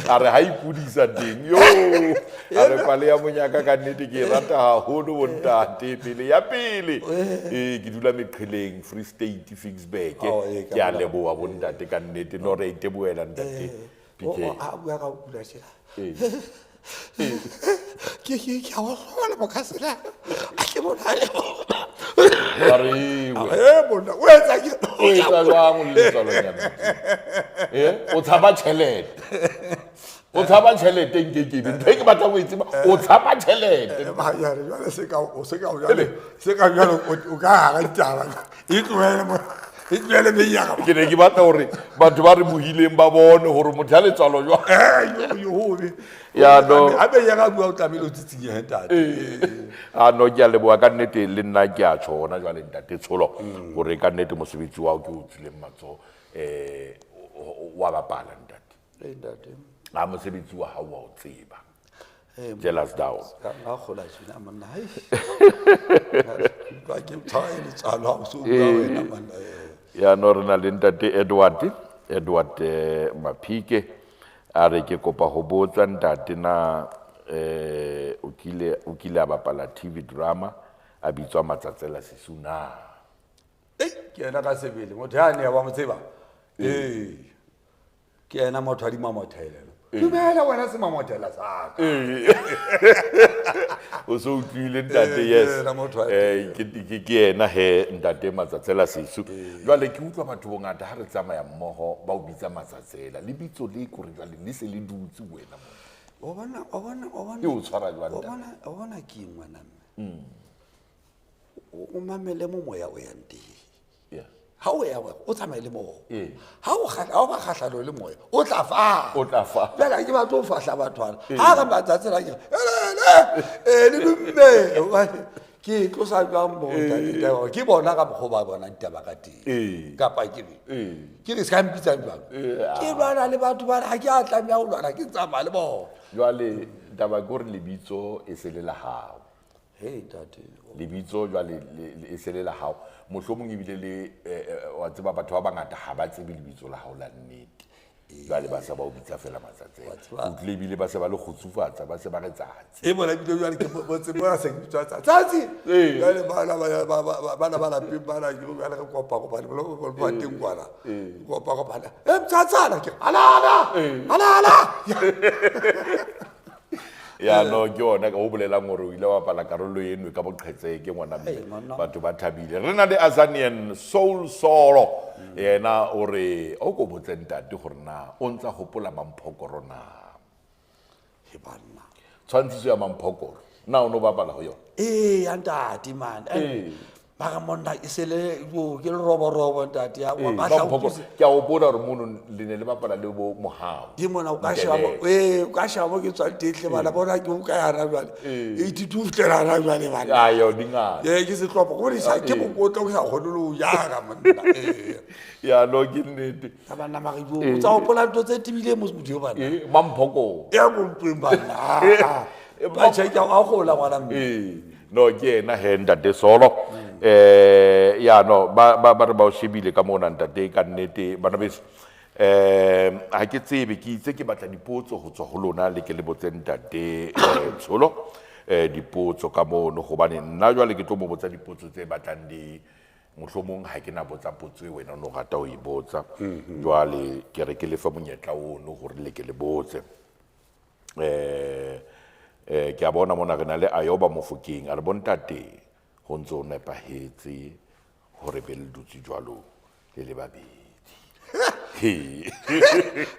a re ha ipudisa teng yo a re pale ya monyaka ka nnete ke e rata haholo bo ntate pele ya pele ke dula meqheleng Free State Ficksburg ke a leboha bo ntate ka nnete no re iteboela ntate PK a bua ka kula tjena ke a wa hlola bokasela a ke bona monna o etsa ke o etsa jwang o le letswalonyana o tshaba tjhelete o tshaba tjhelete nkekebe ntho e ke batlang ho e tseba o tshaba tjhelete jwale se ka jwale o ka hara ditaba e tlohele e tlohele meyaka ke ne ke batla hore batho ba re bohileng ba bone hore motho ya letswalo jwang ya no a be ya bua o tlamehile o tsitsinyehe ntate a no ke a leboha ka nnete le nna ke a tjho hona jwale ntate Tsholo hore ka nnete mosebetsi wa ke o tswileng matsoho wa bapala ntate ntate a mosebetsi wa hao wa o tseba jealous down nka kgola tjena monna hai ba ke tshaba e letswalo ha o so bua wena monna ya no re na le ntate Edward Maphike a re ke kopa ho botsa ntate na o kile a bapala TV drama a bitswa Matsatsela Sisu na ke yena ka sebele motho ya ne wa mo tseba ke yena motho a di mamothele dumela wena se mamothela sa ka o so utlwile ntate yes ke yena he ntate Matsatsela Sisu jwale ke utlwa batho bongata ha re tsamaya mmoho ba o bitsa Matsatsela lebitso le kore jwale le se le dutse wena o bona e o tshwara jwang o bona ke ngwana mme o mamele mo moya o yang teng ha o ya o tsamaye le moya ha o ba kgahlano le moya o tla fa jwale ke batlo ho fahla bathwana ha re Matsatsela ke le dumme hobane ke tlosa jwang bo ntate ke bona ka mokgwa ba bona ditaba ka teng kapa ke re ke re se ka mpitsang jwalo ke lwana le batho ba ha ke a tlameha ho lwana ke tsamaya le bona jwale taba ke hore lebitso e se le la hao ntate lebitso jwale e se le la hao mohlomong ebile le wa tseba batho ba bangata ha ba tsebe lebitso la hao la nnete jwale ba se ba o bitsa fela Matsatsela o tlile ebile ba se ba le kgutsufatsa ba se ba re tsatsi e bona ebile jwale ke bona se ke bitswa tsatsi jwale bana ba lapeng bana ke jwale re kopa kopane ba teng kwana kopa kopana e tsatsana ke alala alala ya no ke yona o bolelang hore o ile wa bapala karolo eno ka boqhetseke ngwana mme batho ba thabile re na le Azanian Soul Solo yena o re o ko botse ntate hore na o ntsa hopola Mamphokoro na he banna tshwantshiso ya Mamphokoro Na o no bapala ho yona? Ee, ya ntate man. Ee. Mara monna e se le jo, ke leroborobo ntate ya Ee, wa ba batla Mphoko, ke a hopola hore mono le ne le bapala le bo Mohau. Ke mona o ka sheba mo, Ntelele. ee, o ka sheba mo ke tswang teng hle bana bona ke o ka yana jwale. 82 ho fihlela hana jwale bana. Ayo, di ngata. Ee, ke sehlopha, ko re sa ke mokotla o sa kgone le ho jara monna. Ee. Ya no ke nnete. Ka banna mare jo, o tsa hopola ntho tse tebileng mos motho eo banna. Ee, Mamphoko. Ya mo mpeng banna. Ah, ah. Ba tjhe, ke a gola ngwana mme. Ee, no ke ena he ntate Solo. Ya no ba re ba o shebile ka mona ntate ka nnete bana beso. Ha ke tsebe ke itse ke batla dipotso ho tswa ho lona le ke le botse ntate Tsholo. Dipotso ka mono hobane nna jwale ke tlo mo botsa dipotso tse batlang di mohlomong ha ke na botsa potso e wena o no rata ho e botsa. Jwale ke re ke lefa monyetla ono hore le ke le botse. Ke a bona mona re na le Ayoba Mofokeng a re bontate ho ntso nepahetse hore be le dutse jwalo le le babedi. He.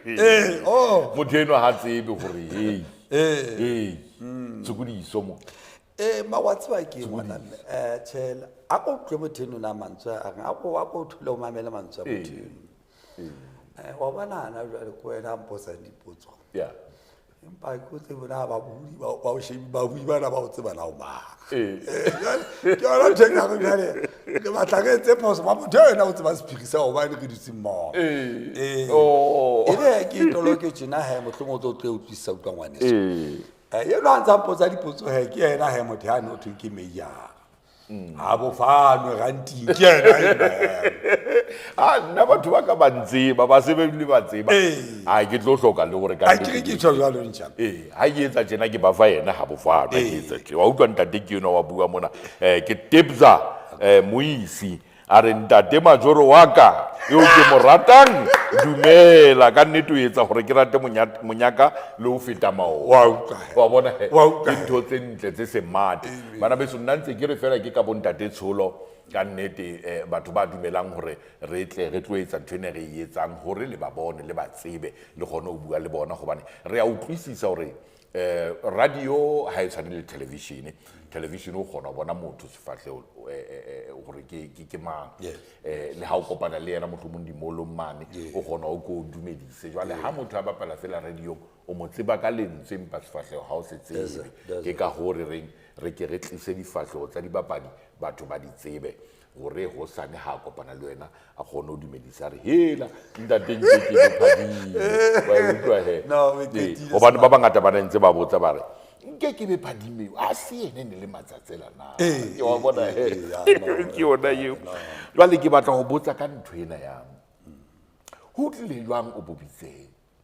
Eh, oh. Motho enwa ha tsebe hore hey. Hey. Tshokodiso mo. Eh, ma wa tseba ke ngwana mme. Tjhe, a ko utlwe motho eno na mantswe a reng, a ko thole o mamele mantswe a motho eno. Wa bona hana jwale ke wena a mpotsang dipotso. Yeah. Empa ke o tsebe na ba bui, ba, ba o shebi, ba bui bana ba o tseba na o mang. Ee. Jwale, ke yona ntho e ka reng jwale, ke batla re etse phoso, ba motho ena o tseba sephiri sa hobane re dutse mmoho. Ee. Ee. Oh. E be ke toloke tjena he, mohlomong o tlo tlo utlwisisa utlwa ngwaneso. Ee. Eno a ntse a mpotsa dipotso he, ke yena he motho yane o thweng ke Meyer. Ha bo fanwe ranting, ke yena ena he. Ah, nna batho ba ka ba ntseba, ba se be le ba tseba. Ee. Ah, ke tlo hloka le hore ka Ha nnete ke re ke ke tjho jwalo ntjha. Ee, ha ke etsa tjena ke ba fa yena ha bo fanwe, ha ke Ee. etsa tje. Wa utlwa ntate ke enwa wa bua mona. Ke Tebza, Moisi. A re ntate Majoro wa ka, eo ke mo ratang, dumela. Ka nnete o etsa hore ke rate monyaka le ho feta maoto. Wa utlwa he. Wa bona he. Wa utlwa Ke he. ntho tse ntle tse semate. Amen. Bana beso, nna ntse ke re fela ke ka bo ntate Tsholo, ka nnete, batho ba dumelang hore re tle re tlo etsa ntho ena re e etsang hore le ba bone, le ba tsebe, le kgone ho bua le bona, hobane re a utlwisisa hore, radio ha e tshwane le television. Television o kgona ho bona motho sefahleho, hore ke mang. Yes. Le ha o kopana le yena mohlomong dimolong mane, Yes. o kgona ho ko dumedise. Jwale ha motho a bapala fela radio, o mo tseba ka lentswe empa sefahleho ha o se tsebe. Yes, sir. Yes, Ke sir. ka hoo re reng re ke re tlise difahleho tsa dibapadi, batho ba di tsebe, hore hosane ha a kopana le wena a kgone ho dumedisa, a re hela ntate nke ke le phadime. Wa e utlwa he? No, we Ee, qetile hobane sebaka. ba bangata ba ne ntse ba botsa ba re nke ke be phadime, a se ene ne le matsatsela na? Ee, Ke wa bona ee, he? ee, ya, no, Ke yona eo. Jwale ke batla ho botsa ka ntho ena ya ho tlile jwang o bobitse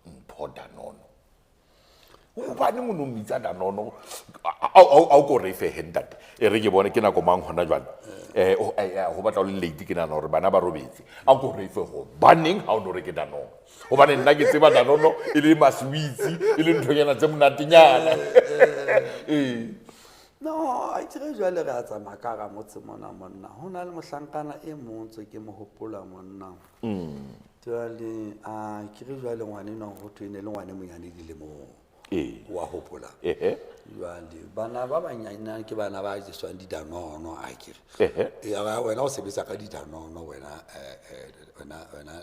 Mpho Danono? Hobane o no mmitsa Danono, a o ko re fe he ntate. E re ke bone ke nako mang hona jwale. Ho batla ho le late, ke nahana hore bana ba robetse. A ko re fe hobaneng ha o no re ke Danono? Hobane nna ke tseba Danono e le maswitsi, e le nthonyana tse monatenyana. Ee. No, a itse re jwale re a tsamaya ka hara motse mona monna. Ho na le mohlankana e mong ntse ke mo hopola monna. Jwale, a ke re jwale ngwana enwa ho thwe e ne le ngwana e monyane dilemong. Ee. Wa hopola. Ehe. Jwale, bana ba banyane ke bana ba jeswang didanono, a ke re. Ehe. Ee, a wena o sebetsa ka didanono, wena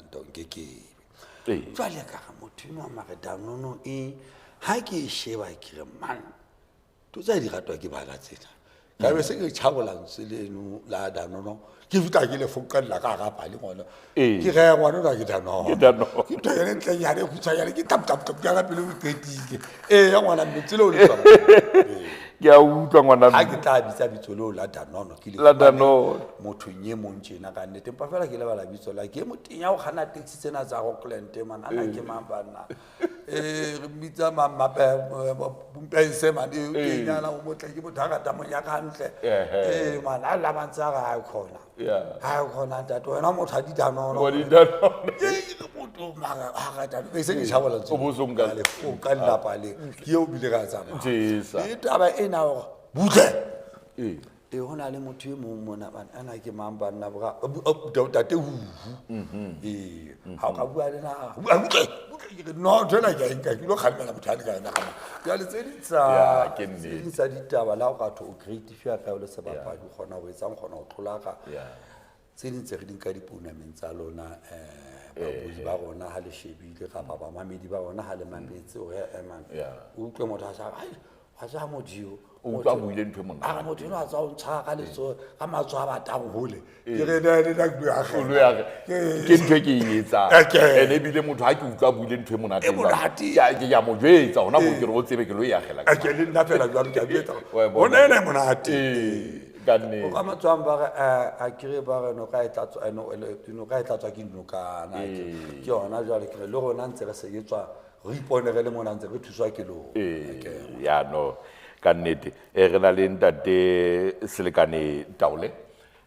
nto nkekebe. Ee. Jwale ka re motho enwa mare danono e, ha ke e sheba ke re, man, ntho tsa di ratwa ke bana tsena. Ka be se ke tjhabola lentswe leno la danono, ke fihla ke le foqella ka hara pale ngwana. Ee. Ke re ngwana ona ke danono. Ke danono. Ke ntho e ntlenyane, e kgutshwanyane, ke tap, tap, tap, ke hara pele o qetile. Ee, ya ngwana mme, tsela o le tswang. Ee. Ke a utlwa ngwana Ha mme. ke tla bitsa bitso leo la Danono, ke le La fumane Danono. mothong e mong tjena ka nnete. Empa feela ke lebala bitso la ke e motenya o kganna taxi tsena tsa Rockland, man. Ana ke mang banna? Re mmitsa mang, Mpense, man. O Ee. tenyana, o motle, ke motho a ratang monyaka hantle. Ehe. Man, a lla ba ntse a re, ha e khona. Yeah. Ha e khona, ntate, wena motho a di Danono. Wa di Danono. Ke motho mara ha rata. Be se ke tjhabola O bo so nka- Ka le foka lelapa le. Ke eo bile ka tsamaya. Jesa. Le taba ena hore butle. Ee. Ee, ho na le motho e mong mona, bana, ana ke mang banna, bra, tate huhu. Ee, ha o ka bua le nna, bua butle, butle. No, ntho ena ke a e nka, ke ilo kgalemela motho ane ka yona ka mane. Jwale tse ding tsa Ya, ke tse nnete. ding tsa ditaba le ha o ka thwe o creative ya kae o le sebapadi, o kgona ho etsang, o kgona ho tlolaka. Ya. Tse ding tse re di nka dipounameng tsa lona, babui ba rona ha le shebile kapa bamamedi ba rona ha le mametse hore, man, Ya. o utlwe motho a sa re, ai, wa tseba motho eo, O utlwa a buile ntho e monate. A re motho enwa a tswa ho ntshwara ka letsoho, ka matsoho a batang hole. Ke re, ne, ne, ne, ke bua O lo ya re, ke ntho e ke e etsang. Ke. Ene ebile motho ha ke utlwa a buile ntho e monate E monate. jwalo, ke a mo jwetsa hona moo ke re o tsebe ke lo e akgela ka Ke le nna fela jwalo, ke a jwetsa. Wa e bona. Hona ena e monate. Ee, ka nnete. O ka matsoho a ba re, a ke re ba re noka e tlatswa, no, le, noka e tlatswa ke dinokana, ke Ee. ke yona jwale ke re le rona ntse re sebetswa, re ipone re le mona ntse re thuswa ke lona. Ee, Ke. ya no, ka nnete. Re na le ntate Selekane Taole.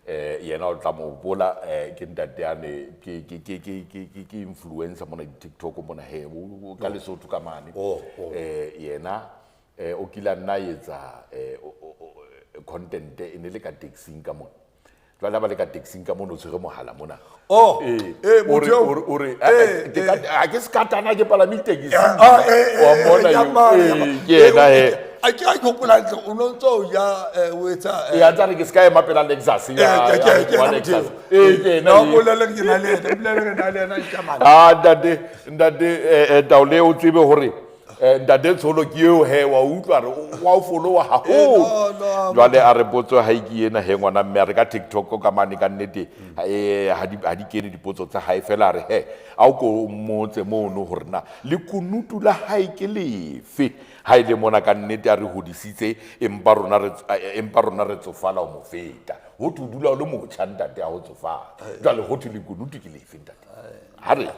Yena o tla mo hopola, ke ntate yane, ke influencer mona di-TikTok mona he, o ka Lesotho ka mane. Oh, oh. Yena, o kile a nna etsa, content e ne le ka taxing ka mona. Jwale ha ba le ka taxing ka mona, o tshwere mohala mona. Oh, Ee, motho eo. o re, Eh, ke ka, ha ke sekatana, ke palame taxi. Ah, ah, eh, Wa eh, mmona eh, eo. ya mara, ya Ee, mara. ke yena Eh, he. a ke a ke hopola hantle, o no ntso o ja, o etsa, Ee, a ntse a re ke se ka ema pela Lexus, ya, Eh, ya, ke, ke, wa ke, Lexus. ke. Ee, ke yena No, eo. bolele ke na le yena, bolele re na le yena, ke mane. Ah, ntate, ntate, Taole, o tsebe hore, ntate Tsholo ke eo he, wa utlwa re, wa o follow-a haholo. Eh, no, no, Jwale a re potso ha e ke ena he, ngwana mme, a re ka TikTok ka mane ka nnete, ha di kene dipotso tsa hae fela, a re he, a o ko mmotse mono hore na lekunutu la hae ke lefe. Ha e le mona ka nnete a re hodisitse, empa rona re tsofala ho mo feta. Ho thwe o dula o le motjha ntate ha o tsofala. Jwale ho thwe lekunutu ke lefe ntate? Ha re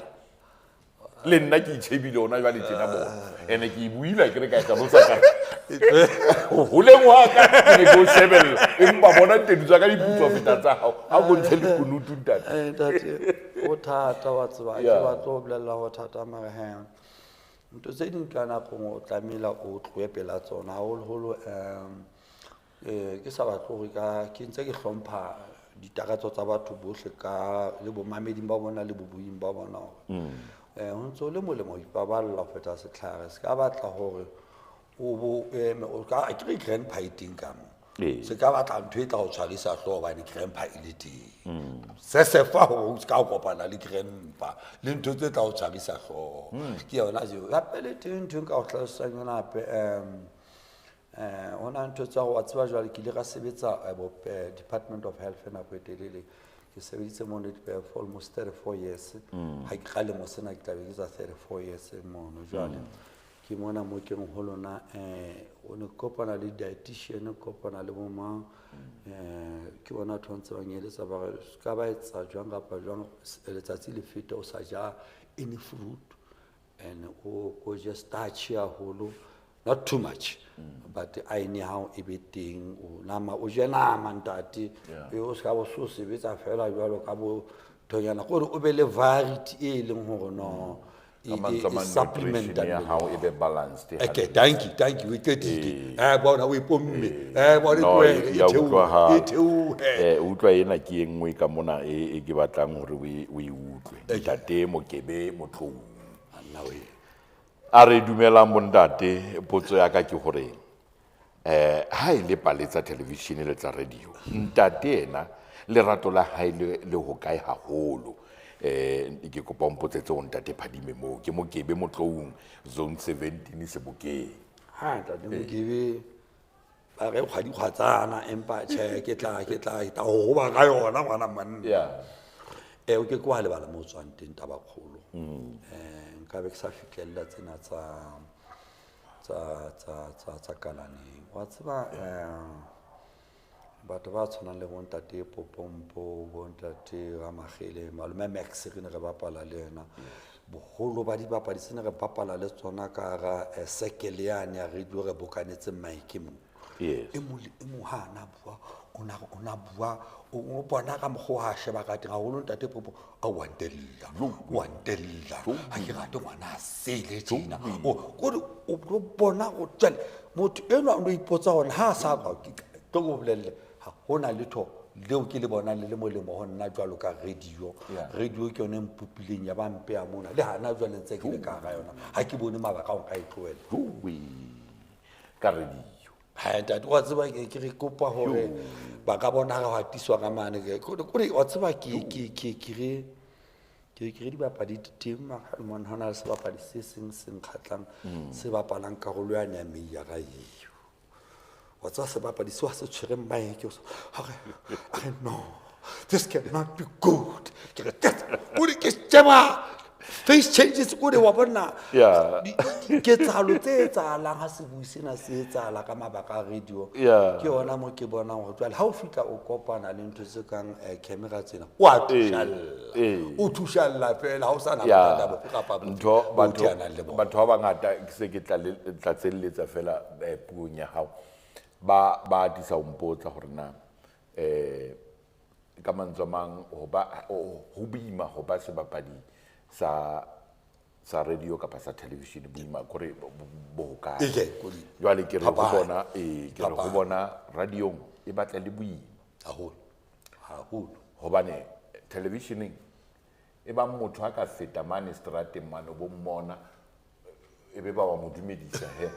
le nna ke itjhebile hona jwale tjena bona. Ene ke e buile ke re ka e hlalosa ka re. Ho holeng wa ka, ke ne ke o shebella. Empa bona tedu tsa ka di putswa feta tsa hao. Ha o bontshe lekunutu ntate. Ntate, ho thata wa tseba, ke Yeah. batla ho bolella ho thata mare he. Ntho tse ding ka nako nngwe o tlamehile o tlohe pela tsona, haholoholo, ke sa batle hore ka, ke ntse ke hlompha ditakatso tsa batho bohle ka le bomameding ba bona le bobuing ba bona hore, ho ntso le molemo ho ipaballa ho feta setlhare. Se ka batla hore o bo eme, o ka, a ke re grandpa e teng ka moo. Ee. Se ka batla ntho e tla o tshwarisa hlooho hobane grandpa e le teng. Se se fa hore o ska kopana le grandpa le ntho tse tla o tshwarisa hlooho. Ke yona eo. Hape le teng ntho e nka o hlalosetsang yona hape, hona ntho tsa hore wa tseba jwale ke ile ka sebetsa, Department of Health nako e telele. Ke sebeditse mono for almost 34 years. Ha ke qale mo sena ke tla be ke etsa 34 years mono jwale. Ke mona mo ke reng ho lona, o ne kopana le dietitian, kopana le bo mang, ke bona batho ba ntse ba ngeletsa ba re, se ka ba etsa jwang kapa jwang, letsatsi le fete o sa ja any fruit and o je starch haholo, not too much, but iron ya hao e be teng, o nama, o je nama ntate. Yeah. E o se ka bo so sebetsa fela jwalo ka bo thonyana, gore o be le variety e leng hore no, Ka mantswe a e mang, supplement nutrition ya mmele hao wa e be balanced Okay, hantle. thank you, thank you, o qetile. Ee. Bona, o ipomme. Ee. Bona, e No, tlohele, e e ya theohe, utlwahala. e theohe. O utlwa ena ke e nngwe ka mona e ke batlang hore o e utlwe. Okay. Ntate Mokebe Motlou. Anna we. A re dumelang bontate, potso ya ka ke hore, ha e le pale tsa television le tsa radio, ntate ena lerato la hae le hokae haholo? Ke kopa o mpotsetse ho ntate Phadime moo, ke Mokebe Motloung, zone 17 Sebokeng. Ha, ntate Mokebe, ba re kgwadi kgwatsana, empa tjhe, ke tla ho hoba ka yona ngwana monna. Yeah. O ke ke wa lebala moo o tswang teng, taba kgolo. Nka be ke sa fihlella tsena tsa kalaneng. Wa tseba, batho ba tshwanang le bontate Popompo, bontate Ramagele, malome Max re ne re bapala le yena. Boholo ba dibapadi se ne re bapala le tsona ka hara, circle yane ya radio re bokanetse mic mo. Yes. E mong le e mong ha a na bua, o na, o na bua, o bona ka mokgwa o a sheba ka teng, haholo ntate Popo, a wa ntella, wa ntella. Ha ke rate ngwana a sele tjena. O, kore o tlo bona ho jwale, motho enwa o no ipotsa hore ha a sa kwa, ke tlo go bolelle, ha hona letho Leo ke le bonang le le molemo ho nna jwalo ka radio. Radio ke yone e mpopileng ya ba mpeya mona. Le hana jwale ntse ke le ka hara yona. Ha ke bone mabaka a ho nka e tlohela. Ka radio. Ha ntate, wa tseba ke re kopa hore ba ka bona re hatiswa ka mane. Kore wa tseba ke re dibapadi di teng mona, ho na le sebapadi se seng se nkgatlang, se bapalang karolo yane ya meiyara eo. Wa tseba sebapadi seo ha se tshwere mic, o a re, no, this cannot be good. Ke re, kore ke sheba face changes, kore wa bona diketsahalo tse etsahalang ha sebui sena se etsahala ka mabaka a radio. Ke yona mo ke bonang hore jwale ha o fihla o kopana le ntho tse kang camera tsena, o a thushalla. O thushalla fela, ha o sa na bothata bofe kapa bofe bo teanang le bona. Batho ba bangata ke se ke tlatselletsa fela puong ya hao. Ba atisa ho mpotsa hore na ka mantswe a mang ho boima ho ba sebapadi sa radio kapa sa television, boima kore bo hokae? Jwale ke re ho bona, ke re ho bona radiong e batla le boima haholo, haholo. Hobane televisioneng e bang motho a ka feta mane strateng mane bo mmona, e be ba wa mo dumedisa he.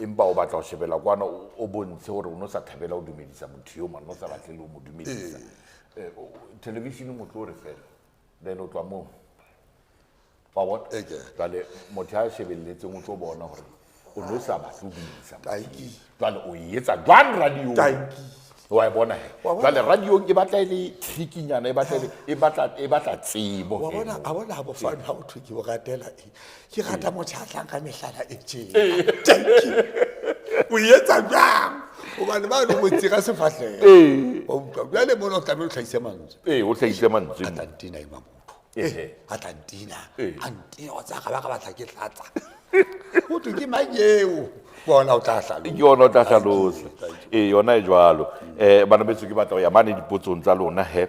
Empa o batla ho shebela kwana o bontshe hore o no sa thabela ho dumedisa motho eo, mane o sa batle le ho mo dumedisa. Televisioneng o tlo re fela, then o tloha moo. Wa bona? Jwale motho ya shebelletseng o tlo bona hore o no sa batle ho dumedisa motho eo. Jwale o e etsa jwang radiong? Wa e bona he? Jwale radiong e batla e le tricky-nyana, e batla e le, e batla, e batla tsebo Wa he bona, moo. a bona ha bofane ha o thwe ke bo ratela eng? Ke rata motho a tlang ka mehlala e tjena. Thank you. O e etsa jwang? Hobane ba no mo tsira sefahleho. Wa utlwa? Jwale mona o tlameha o hlahise mantswe. O hlahise mantswe. Atlantina e mabotho. Atlantina. Antina, wa tsaya ka ba ka batla ke tlatsa. Ho thwe ke mang eo? Bona o tla hlalosa. Ke yona o tla hlalosa. Yona e jwalo. Bana beso ke batla ho ya mane dipotsong tsa lona he.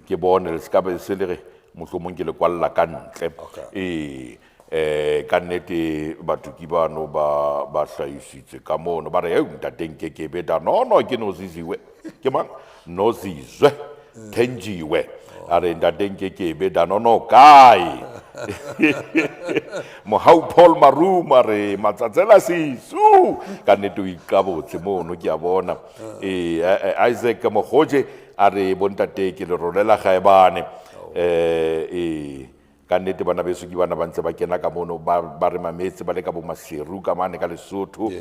Ke bone le ska be se le re mohlomong ke le kwalla ka ntle. Ka nnete batho ke bano ba hlahisitse ka mono. Ba re, Hey, ntate nkekebe da. No, no, ke Nozizwe. Ke mang? Nozizwe. Thenjiwe. A re ntate nkekebe da. No, no, kae? Mohau Paul Maruma re matsatsela sisu. Ka nnete o iqabotse mono, ke a bona. Isaac Mogoje a re bontate ke le rolela gaebane. Ka nnete bana beso ke bana ba ntse ba kena ka mono, ba re mametse ba le ka bo Maseru ka mane ka Lesotho.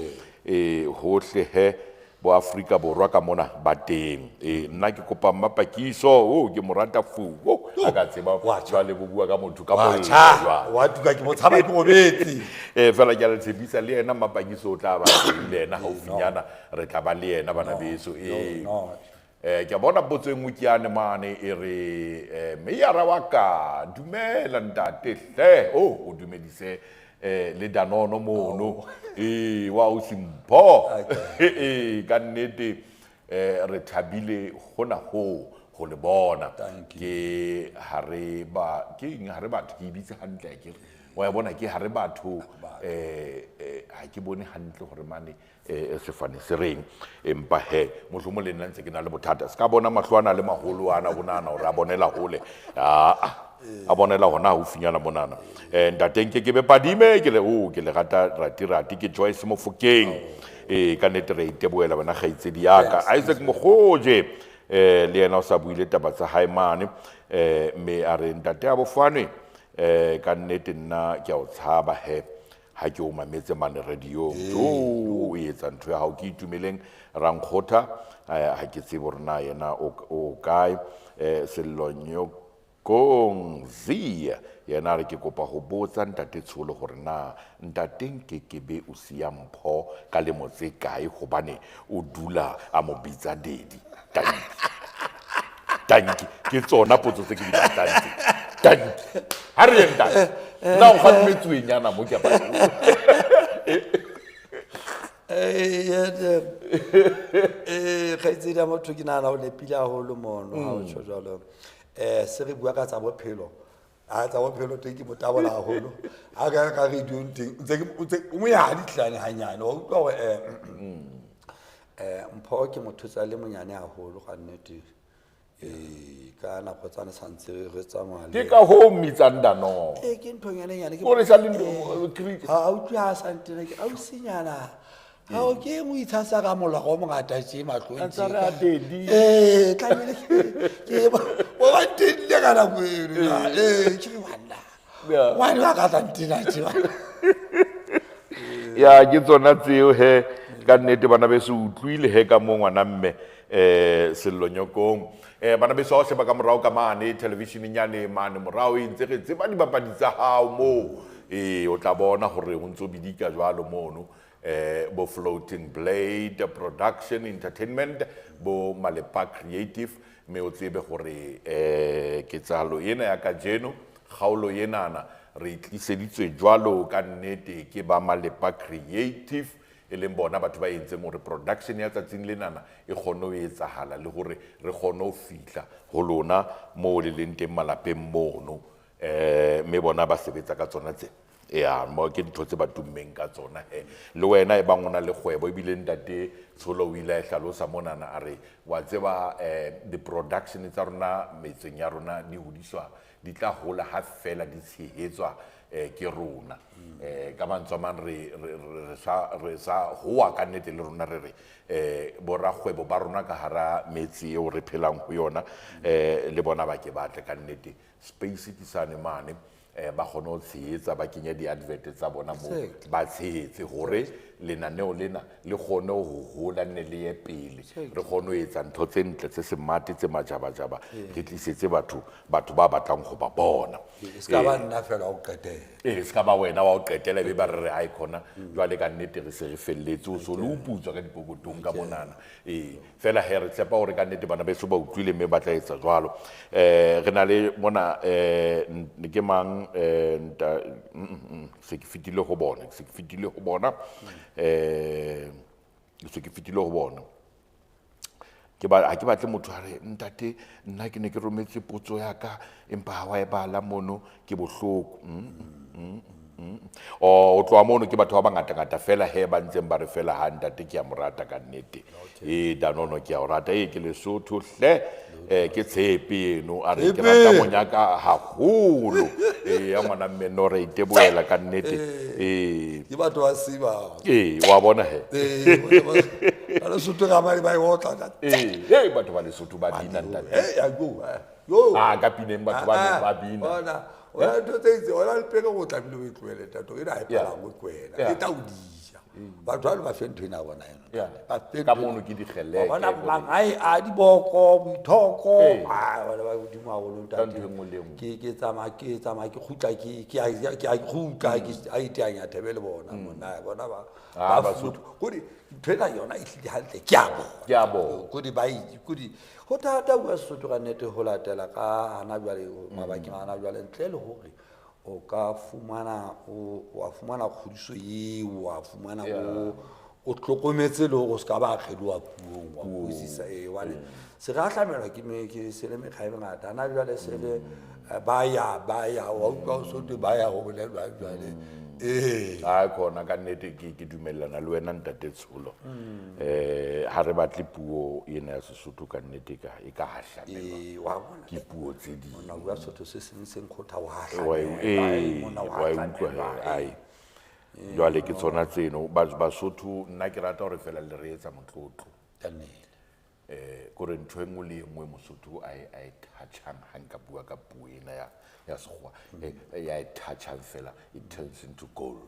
Hohle he bo Afrika Borwa ka mona ba teng. Nna ke kopa Mmapakiso, o ke mo rata fu. O, a ka tseba Wa tjha. jwale bo bua ka motho ka Wa mollo tjha. jwale. Wa tuka ke mo tshaba ke robetse. Fela ke a le tshepisa le yena Mmapakiso o tla ba teng le yena haufinyana, re tla ba le yena bana beso. Ke a bona potso e nngwe ke yane mane e re, meyara wa ka, dumela ntate hle. O, o dumedise le Danono mono. Wa o Simpho. Ka nnete, re thabile hona ho, ho le bona. Thank you. Ke ha re ba, ke eng ha re batho, ke e bitse hantle akere. Wa e bona ke ha re batho, ha ke bone hantle hore mane, sefane se reng. Empa he, mohlomong le nna ntse ke na le bothata. Se ka bona mahlo ana le maholo ana, o nahana hore a bonela hole. A bonela hona haufinyana monana. Ntate nke ke be padime, ke le, oh, ke le rata rati rati, ke Joyce Mofokeng. Ka nnete re itebohela wena kgaitsedi ya ka. Isaac Mogoje, le yena o sa buile taba tsa hae mane. Mme a re ntate a Bofane, ka nnete nna ke a o tshaba he. Ha ke o mametse mane radio-ong. Jo, o etsa ntho ya hao, ke itumeleng Rankgotha, ha ke tsebe hore na yena o kae. Sello Nyokong Zia, yena a re ke kopa ho botsa ntate Tsholo hore na ntate Nkekebe o siya Mpho ka lemo tse kae hobane o dula a mo bitsa daddy. Tanki. Tanki. Ke tsona potso tse ke di batlang tse. Tanki. Ha re ye ntate. Na o kgalemetswe nyana mo ke a batla. Kgaitsedi ya motho ke nahana o nepile haholo mono ha o tjho jwalo. Se re bua ka tsa bophelo. Ha tsa bophelo teng ke motabola haholo. Ha ka ka radio teng, ntse ke, ntse, o mo ya ditlane hanyane, wa utlwa hore, Mpho ke motho tsa le monyane haholo ka nnete. Ee, ka nako tsane santse re tsamaya Ke ka hoo mmitsang Danono. Ee, ke nthonyanenyane. O re sa le ga utlwe ga santene ke ausinyana ga o ke mo itshasa ka molago o mongata tse matlong. A ntse a re a daddy. Ee, tlamehile ke o ba ntedile ka nako eno. Ee, ke re banna ngwane ba ka tla ntena tse. Ya, ke tsona tseo he. Ka nnete bana beso, utlwile he ka mo ngwana mme Sello Nyokong. Bana beso, ha o sheba ka morao ka mane televisioneng yane mane morao, e ntse re tseba dibapadi tsa hao moo. Ee, o tla bona hore ho ntso bidika jwalo mono. Bo Floating Blade Production Entertainment, bo Malepa Creative, mme o tsebe hore ketsahalo ena ya kajeno, kgaolo enana re e tliseditswe jwalo ka nnete ke ba Malepa Creative, e leng bona batho ba entseng hore production ya tsatsing lenana e kgone ho etsahala le hore re kgone ho fihla ho lona moo le leng teng malapeng mono. Mme bona ba sebetsa ka tsona tse. Ya, mo ke dintho tse ba tummeng ka tsona he. Le wena e bang o na le kgwebo, ebile ntate Tsholo o ile a e hlalosa monana, a re wa tseba di-production tsa rona metseng ya rona di hodiswa, di tla hola ha fela di tshehetswa ke rona. Ka mantswe a mang, re sa hoa ka nnete le rona re re borakgwebo ba rona ka hara metse eo re phelang ho yona, le bona ba ke batle ka nnete space ke sane mane, ba kgone ho tshehetsa, ba kenye di-advert tsa bona moo, ba tshehetse hore lenaneo lena le kgone ho hola, nne le ye pele, re kgone ho etsa ntho tse ntle, tse semate, tse majabajaba, re tlisetse batho ba batlang ho ba bona. E se ka ba nna fela o qetela. Ee, se ka ba wena wa o qetela, ebe ba re re ae khona jwale ka nnete re se re felletse, o so le o putswa ka dipokotong ka monana. Ee, fela he re tshepa hore ka nnete bana beso ba utlwile mme ba tla etsa jwalo. Re na le mona ke mang, nta se ke fetile ho bona, se ke fetile ho bona, se ke fetile ho bona. Ke ba ha ke batle motho a re ntate nna ke ne ke rometse potso ya ka empa ha wa e bala mono, ke bohloko. O tloha mono ke batho ba bangatangata fela he ba ntseng ba re fela ha ntate ke a mo rata ka nnete. Ee, Danono ke a o rata. Ee, ke Lesotho hle. Ke Tshepe eno a re ke rata monyaka haholo. Ee, ya ngwana mme no re itebohela ka nnete. Ee. Ke batho ba seba. Ee, wa bona he. Ee, ba Lesotho ga ba e otla ka. Ee, ee, batho ba Lesotho ba bina ntate. Ee, ya go. Yo. Ah, ka pineng batho ba ne ba bina. Bona, ona ntho tse itse, ona le pele go tlamehile o e tlohele ntate, ena ha e palangwe ke wena. E tla o dija. Batho ba le ba fe ntho ena bona yona. Ba fe Ka mono ke dikgeleke. Bona mangae a diboko, boithoko, a bona ba hodimo haholo ntate. Ka ntho e nngwe le e nngwe. Ke tsamaya, ke tsamaya, ke kgutla, ke a kgutla, ke a iteanya thebe le bona monna, bona ba Ah, ba Basotho. Kodi ntho ena yona e hlile hantle, ke a bona. Ke a bona. Kodi ba itse, kodi ho thata bua Sesotho ka nnete ho latela ka hana jwale, mabakeng a hana jwale, ntle le hore o ka fumana, o wa fumana kgodiso eo, wa fumana o hlokometse le hore o se ka ba kgeloha puong, wa utlwisisa. Ee, hobane se re ahlamelwa ke me, ke se le mekga e mengata. Hana jwale se le, ba ya, ba ya, wa utlwa o so thwe ba ya ho bolelwa jwale. Ee. Ha khona ka nnete ke dumellana le wena ntate Tsholo. Ha re batle puo ena ya Sesotho ka nnete ka e ka hahlamelwa. Ee, wa bona. Ke puo tse ding. Monna bua Sesotho se seng se nkgotha wa Wa hahlamelwa. ee, Monna wa wa e utlwa he, hahlamelwa. ai. Jwale ke tsona tseno, Basotho nna ke rata hore fela le re etsa motlotlo. Ka nnete. Kore ntho e nngwe le e nngwe Mosotho a e touchang ha nka bua ka puo ena ya Sekgowa, ya e touchang fela, it turns into gold.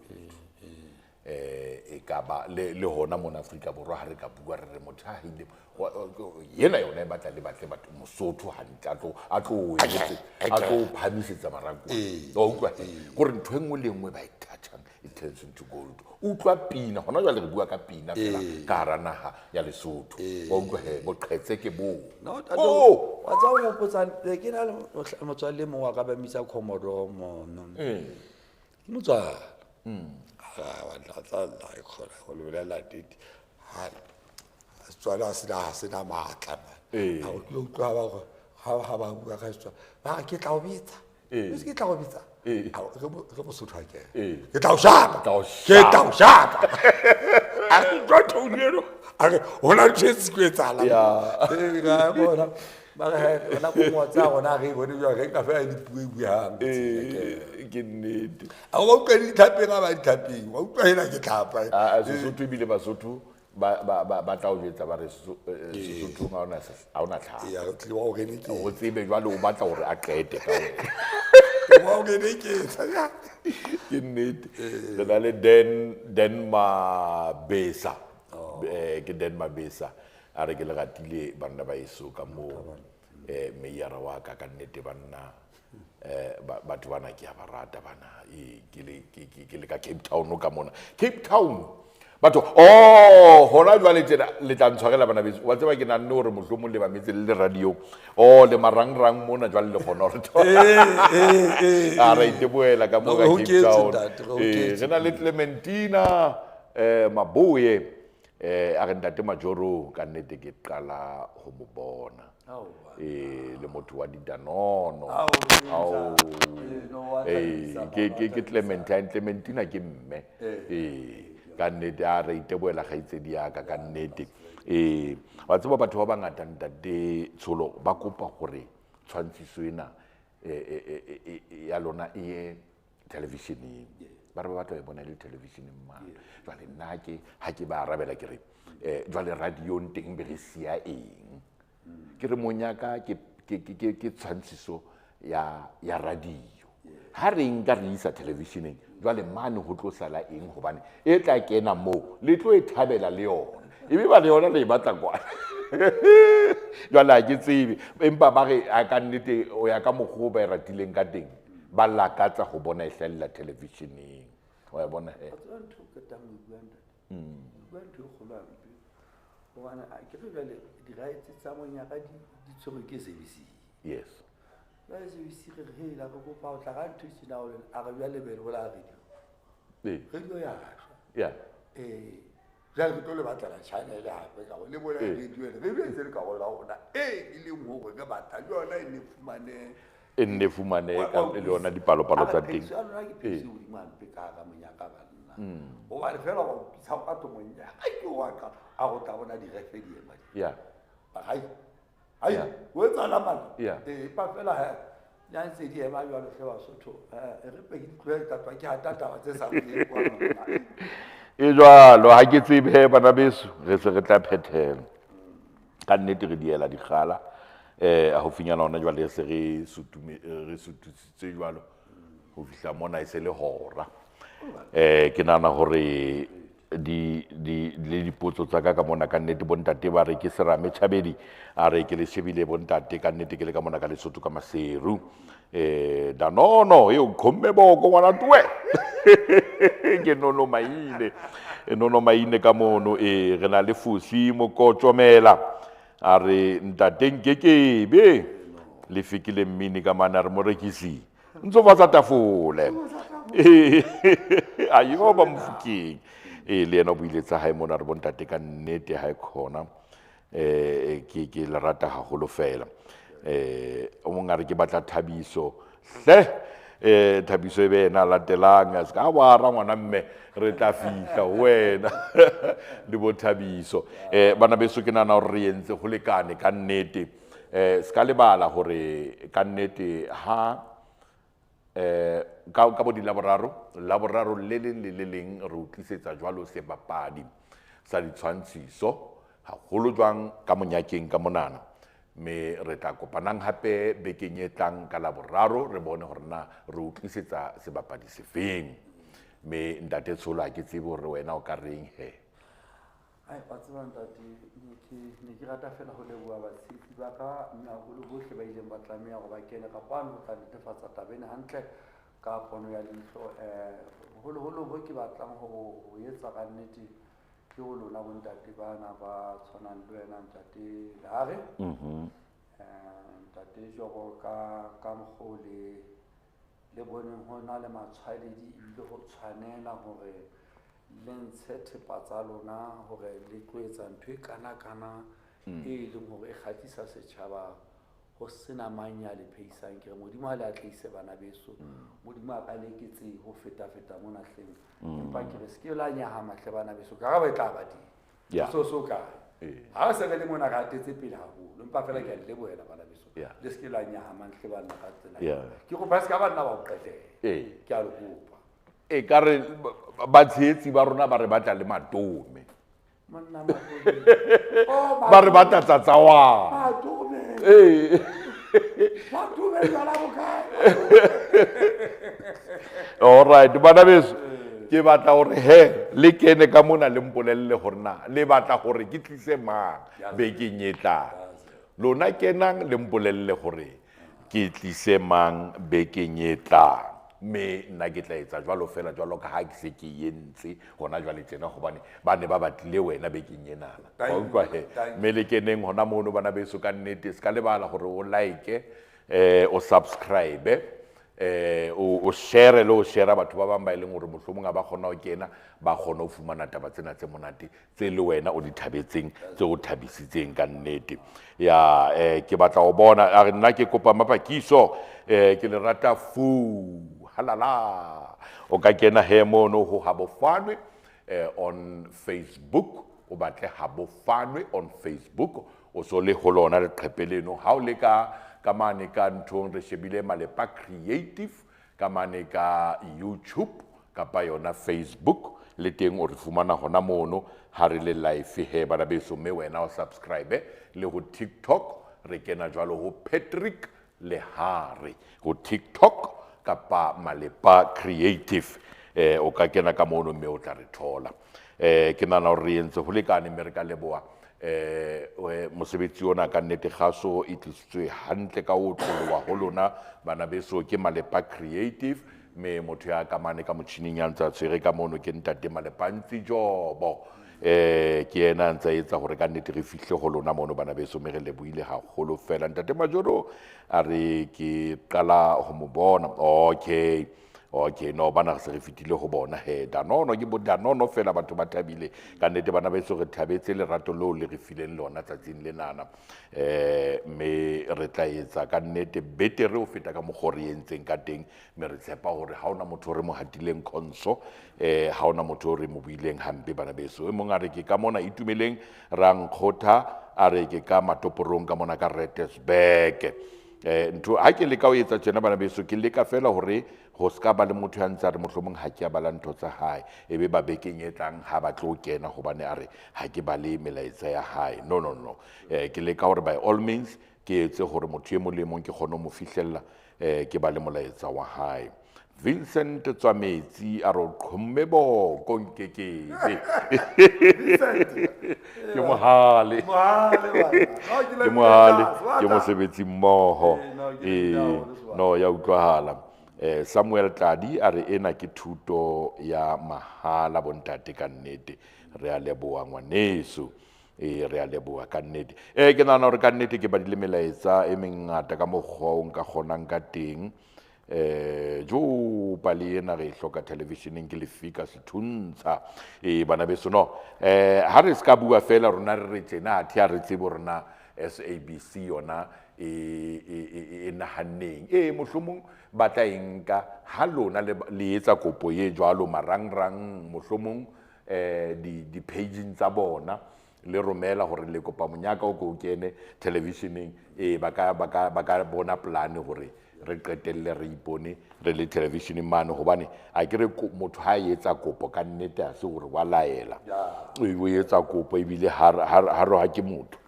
E ka ba le hona mona Afrika Borwa ha re ka bua re re motho ha ile, yena yona e batla le batle batho Mosotho hantle, a tlo o etse, a tlo o phahamisetsa marako. Wa utlwa? Kore ntho e nngwe le e nngwe ba e touchang, it turns into gold. Utlwa pina, hona jwale re bua ka pina fela ka hara naha ya Lesotho. Wa utlwa he, boqhetseke ke boo. No, ntate, Oh! wa tseba ho hopotsa, ke na le motswalle e mong wa ka ba mmitsa Commodore mono. Ke motswala. Ah, wa tla tla la e kgona ho le bolella nnete. Ha, Setswana ha sena matla, man. Ha o tlo utlwa ba re, ha ba bua ka Setswana, ba re, ke tla o betsa. Se ke tla o betsa. Ha, re Mosotho ha ke. Ke tla o shapa. Tla o Ke tla o shapa. A re, utlwa tone eno. A re, ho na le ntho e se ke etsahalang. Ee, ra bona. Mara rona ko tsa rona re bone jwa re ka fela dipuo e buang. Ke nnete. A wa utlwa ditlhapeng a ba ditlhapeng. Wa utlwa hela ke tlhapa. A Sesotho ebile Basotho ba tla o jwetsa ba re Sesothong ha ona tlhapa. Ya re tlile wa o reneketsa. O tsebe jwale o batla hore a qete ka wena. Wa o reneketsa. Ke nnete. Re na le Dan Mabesa. Ke Dan Mabesa. A re ke le ratile banna ba eso ka moo. Meyara wa ka nnete banna. Batho bana ke a ba rata bana. Ke le ka Cape Town ka mona. Cape Town. Batho oh hona jwale tjena le tla ntshwarela bana beso. Wa tseba ke nanne hore mohlomong le ba metse le radio. Oh le marangrang mona jwale le kgona hore A re iteboela ka mo ka Cape Town. Re na le Clementina Maboye a re ntate Majoro ka nnete ke qala ho mo bona. Le motho wa didanono. Ke Clementine, Clementina ke mme. Ka nnete a re iteboela kgaitsedi ya ka nnete. Wa tseba batho ba bangata ntate Tsholo ba kopa hore tshwantshiso ena ya lona e ye televisioneng. Ba re ba batla ho e bona le televisioneng mane. Jwale nna ke ha ke ba arabela ke re jwale radiong teng be re siya eng? Ke re monyaka ke tshwantshiso ya radio. Ha re nka re isa televisioneng jwale mane ho tlo sala eng hobane e tla kena moo le tlo e thabela le yona. Ebe ba le yona le e batla kwana. Jwale ha ke tsebe empa ba re a ka nnete o ya ka mokgwa o ba e ratileng ka teng ba lakatsa ho bona e hlahella televisioneng. Wa e bona he. Wa tseba ntho o qetang ho e bua ntate? O bua ntho e kgolo hampe. Hobane a ke re jwale di-rights tsa monyaka di tshwerwe ke SABC. Yes. Jwale SABC re re hela re kopa ho tla ka ntho e tjena ho lona, a re bjale be re bola radio. Radio ya shwa. Jwale re tlo le batlela channel hape ka hore le bone radio ena. Radio e ntse le karolo ya rona e leng hore re batla le yona e nne fumane. E nne fumane ka le yona dipalopalo tsa teng. A re lona ke phedise hodimo hampe ka hara monyaka banna. Hobane fela wa utlwisa o ka tlo monyaka, ke wa ka, a go tla bona direfe di ema di. Hai. Hai, o etsahala mane? Empa fela he, ya ntse di ema jwalo hle Basotho. E re pedi tlohele tlatwa ke hata taba tse sa boleng kwano. E jwalo, ha ke tsebe he bana beso, re se re tla phethela. Ka nnete re diela dikgala. Haufinyana hona jwale re se re sutume, re sutusitse jwalo ho fihla mona e se le hora. Ke nahana hore le dipotso tsa ka ka mona ka nnete bontate ba re ke Serame Tjhabedi, a re ke le shebile bontate ka nnete ke le ka mona ka Lesotho ka Maseru. Danono eo khomme boko ngwana tuwe. Ke Nono Maine. Nono Maine ka mono, re na le Fosi Mokotsomela. A re ntate nkekebe le fikile mmini ka mane a re morekisi ntsofatsa tafole. A yo ba Mofokeng. Le yena o buile tsa hae mona, re bontate ka nnete ha e khona. Ke le rata haholo fela. O mong a re ke batla Thabiso. Hle, Thabiso e be yena a latelang, a se ka wa ra ngwana mme, re tla fihla ho wena. Le bo Thabiso. Bana beso ke nahana hore re entse ho lekane ka nnete. Se ka lebala hore ka nnete ha ka bo di Laboraro, Laboraro le leng le le leng re o tlisetsa jwalo sebapadi sa ditshwantshiso haholo jwang ka monyakeng ka monana. Mme re tla kopanang hape bekeng e tlang ka Laboraro re bone hore na re o tlisetsa sebapadi sefeng. Mme ntate Tsholo ha ke tsebe hore wena o ka reng he. Ai, wa tseba ntate, ne ke rata fela ho leboha batshehetsi ba ka, mme haholo bohle ba ileng ba tlameha hore ba kene ka kwano ho tla netefatsa taba ena hantle ka pono ya leihlo. Boholoholo bo ke batlang ho etsa ka nnete ke ho lona bontate bana ba tshwanang le wena ntate Lehare. Ntate Jobo ka mokgwa o le boneng ho na le matshwanedi ebile ho tshwanela hore le ntshe thepa tsa lona hore le tlo etsa ntho e kana-kana e leng hore e kgahlisa setjhaba ho sena mang ya le phehisang. Ke re Modimo ha le atlehise bana beso, Modimo a ka le eketse ho feta-feta mona hleng. Empa ke re se ke la nyahama hle bana beso, karabo e tla ba teng. So, so kae? Ha se re le mona re atetse pele haholo, empa fela ke a le lebohela bana beso. Yeah. Le se ke la nyahamang hle banna ka tsela. Yeah. Ke kopa se ka banna ba o qetela. Ee. Ke a le kopa. E ka re batshehetsi ba rona ba re batla le matome. Monna Matome. Oh, Ba re batla tsatsawana. Matome. Ee. Matome jwala bokae? All right, bana beso. Ke batla hore he le kene ka mona le mpolelle hore na le batla hore ke tlise mang bekeng e tlang. Lona kenang le mpolelle hore ke tlise mang bekeng e tlang. Mme nna ke tla etsa jwalo fela jwalo ka ha ke se ke entse hona jwale tjena hobane ba ne ba batlile wena bekeng enana. Thank Wa you. utlwa he? Thank you. Mme le keneng hona mono bana beso ka nnete se ka lebala hore o like, o subscribe, o share le o share batho ba bang ba e leng hore mohlomong ha ba kgona ho kena ba kgone ho fumana taba tsena tse monate tse le wena o di thabetseng tse o thabisitseng ka nnete. Ya, ke batla ho bona a re nna ke kopa mapakiso, ke le rata fu halala. O ka kena he mono ho Habofanwe on Facebook, o batle Habofanwe on Facebook, o so le ho lona leqhepe leno. Ha o le ka mane ka nthong re shebile Malepa Creative ka mane ka YouTube kapa yona Facebook, le teng o re fumana hona mono ha re le live he bana beso, mme wena o subscribe le ho TikTok re kena jwalo ho Patrick Lehare ho TikTok kapa Malepa Creative, o ka kena ka mono mme o tla re thola. Ke nahana hore re entse ho lekane mme re ka leboha mosebetsi ona ka nnete kgaso e tlisitswe hantle ka ho otloloha ho lona bana beso ke Malepa Creative, mme motho ya ka mane ka motjhining ya ntse a tshwere ka mono ke ntate Malepa Ntsi Jobo. Ke yena a ntse a etsa hore ka nnete re fihle ho lona mono bana beso, mme re lebohile haholo fela. Ntate Majoro a re ke qala ho mo bona. Okay. Okay, no bana re se re fetile ho bona he Danono ke bo Danono fela batho ba thabile ka nnete bana beso re thabetse lerato leo le re fileng lona tsatsing lenana. Mme re tla etsa ka nnete betere ho feta ka mokgwa o re entseng ka teng, mme re tshepa hore ha hona motho o re mo hatileng khonso, ha hona motho o re mo buileng hampe bana beso. E mong a re ke ka mona Itumeleng Rankgotha, a re ke ka Matoporong ka mona ka Redesburg. Ntho ha ke leka ho etsa tjena bana beso, ke leka fela hore ho ska ba le motho ya ntse a re mohlomong ha ke a bala ntho tsa hae, e be ba bekeng e tlang ha ba tlo kena hobane a re ha ke bale melaetsa ya hae. No, no, no. Ke leka hore by all means ke etse hore motho e mong le mong ke kgone ho mo fihlella, ke bale molaetsa wa hae. Vincent Tswametsi a re o qhomme boko nkekebe. Ke mohale. Ke mohale, ke mosebetsi mmoho. No, ya utlwahala. Samuel Tladi a re ena ke thuto ya mahala bontate ka nnete. Re a leboha ngwaneso. Re a leboha ka nnete. Ke nahana hore ka nnete ke badile melaetsa e mengata ka mokgwa o nka kgonang ka teng. Jo pale ena re e hloka televisioneng ke lefika sethuntsha. Bana beso no. Ha re ska bua fela rona re re tjena, athe ha re tsebe hore na SABC yona e nahanneng. Mohlomong ba tla e nka ha lona le etsa kopo e jwalo marangrang, mohlomong, di-pageng tsa bona le romela hore le kopa monyaka o ko o kene televisioneng. Ba ka bona plan hore re qetelle re ipone re le televisioneng mane, hobane a ke re motho ha etsa kopo ka nnete ha se hore wa laela. O etsa kopo ebile ha ha re ha ke motho.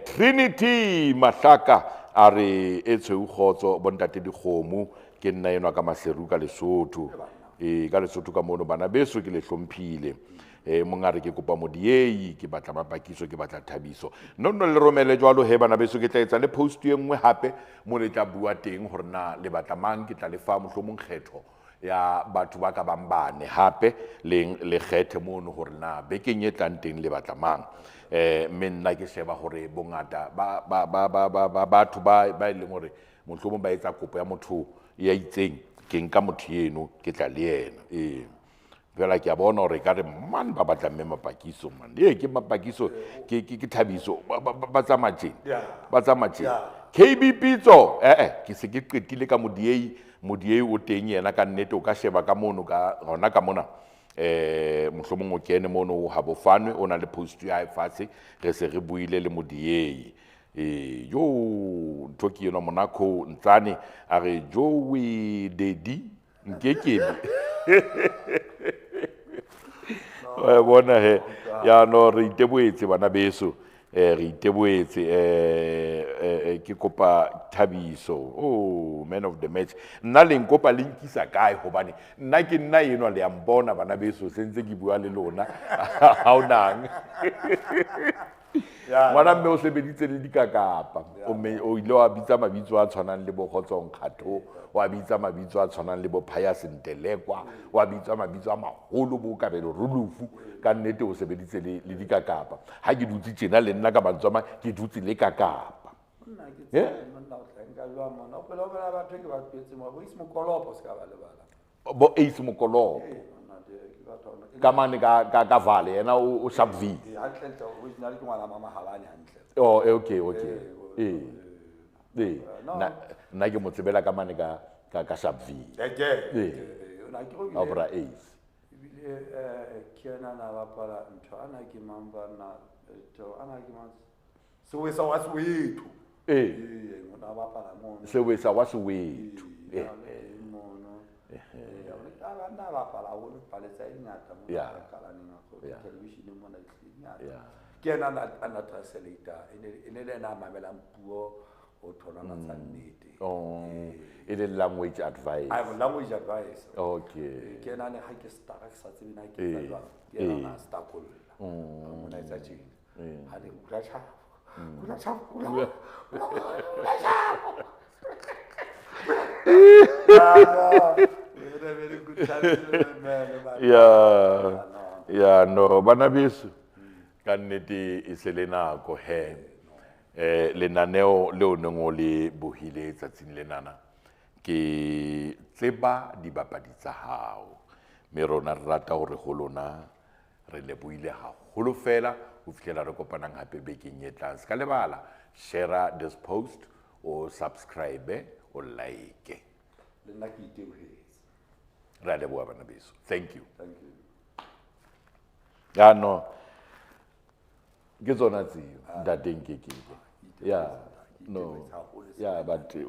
Trinity Mahlaka a re e tshweu kgotso bontate dikgomo, ke nna enwa ka Maseru ka Lesotho. Ka Lesotho ka mono bana beso ke le hlomphile. Mong a re ke kopa modiei, ke batla mapakiso, ke batla thabiso. No, no, le romele jwalo he bana beso, ke tla etsa le post e nngwe hape mo le tla bua teng hore na le batla mang, ke tla le fa mohlomong kgetho ya batho ba ka bang bane hape le kgethe mono hore na bekeng e tlang teng le batla mang. Mme nna ke sheba hore bongata ba batho ba e leng hore mohlomong ba etsa kopo ya motho ya itseng, ke nka motho eno ke tla le yena. Fela ke a bona hore ekare mane ba batla mme mapakiso mane. Ke mapakiso, ke thabiso. Ba tsamaya tjena. Ba tsamaya tjena. KB Pitso, ke se ke qetile ka modiei, modiei o teng yena ka nnete, o ka sheba ka mono, ka hona ka mona. Mohlomong o kene mono ha bofanwe o na le post ya hae fatshe, re se re buile le Modiei. Yo ntho ke yona Monaco Ntsane a re Joey Daddy nkekebe. Wa bona he ya no re iteboetse bana beso, re iteboetse, ke kopa Thabiso, oh man of the match. Nna le nkopa le nkisa kae hobane nna ke nna enwa le a mpona bana beso, se ntse ke bua le lona. Ha o nang. Ngwana mme o sebeditse le dikakapa, o mme o ile wa bitsa mabitso a tshwanang le bo Kgotsong Kgatho, wa bitsa mabitso a tshwanang le bo Pius Ntelekwa, wa bitsa mabitso a maholo bo Kabelo Rulufu. Ka nnete o sebeditse le dikakapa. Ha ke dutse tjena le nna ka mantswe a mang, ke dutse le kakapa. Monna, ke tsebe, monna, o tla nka jwang monna? O phela o bona batho ke ba tlwaetse mo, bo Ace Mokolopo se ka ba lebala. Bo Ace Mokolopo. Ee, monna, ke batho ba Ka mane ka Vale, yena o Sharpeville. Ee, hantle ntle, original ke ngwana mama Mahabane hantle. Oh, okay, okay. Ee, Ee. Ee. No. Nna ke mo tsebela ka mane ka Sharpeville. Ke, ke. Ee. Ee, o na ke go A bra Ace. Ebile, ke yena na bapala ntho, ana ke mang banna, to, ana ke mang? Sewesa wa Soweto. Ee. Ee, o na bapala mono. Sewesa wa Soweto. Ee, Ee. na le mono. Ee, o ne a ba nna bapala haholo, dipale tsa e ngata mona ka kalaneng a kgolo, television-eng mona di tlile di ngata. Ke yena a na translator, e ne le yena a mamelang puo ho tholwana tsa nnete. Oh, Ee. e le language advice. I have language advice. Okay. Ke yena ne ha ke stara, ke sa tsebe na ke etsa Ee. jwang. Ke yena Ee. na stakolla. Ha mona etsa tjena. Ha le hula tjhafo. Hula tjhafo, hula, hula, hula tjhafo. Ya, ya, no, bana beso. Ka nnete e se le nako he. Lenaneo leo neng o le bohile tsatsing lenana ke tseba dibapadi tsa hao. Mme rona re rata hore ho lona re lebohile haholo fela ho fihlela re kopanang hape bekeng e tlang. Se ka lebala, share this post, o subscribe, o like. Le nna ke itebohetse. Re a leboha bana beso. Thank you. Thank you. Ya no. Ke tsona tseo, ntate Nkekebe. Ya, no. Ya, but we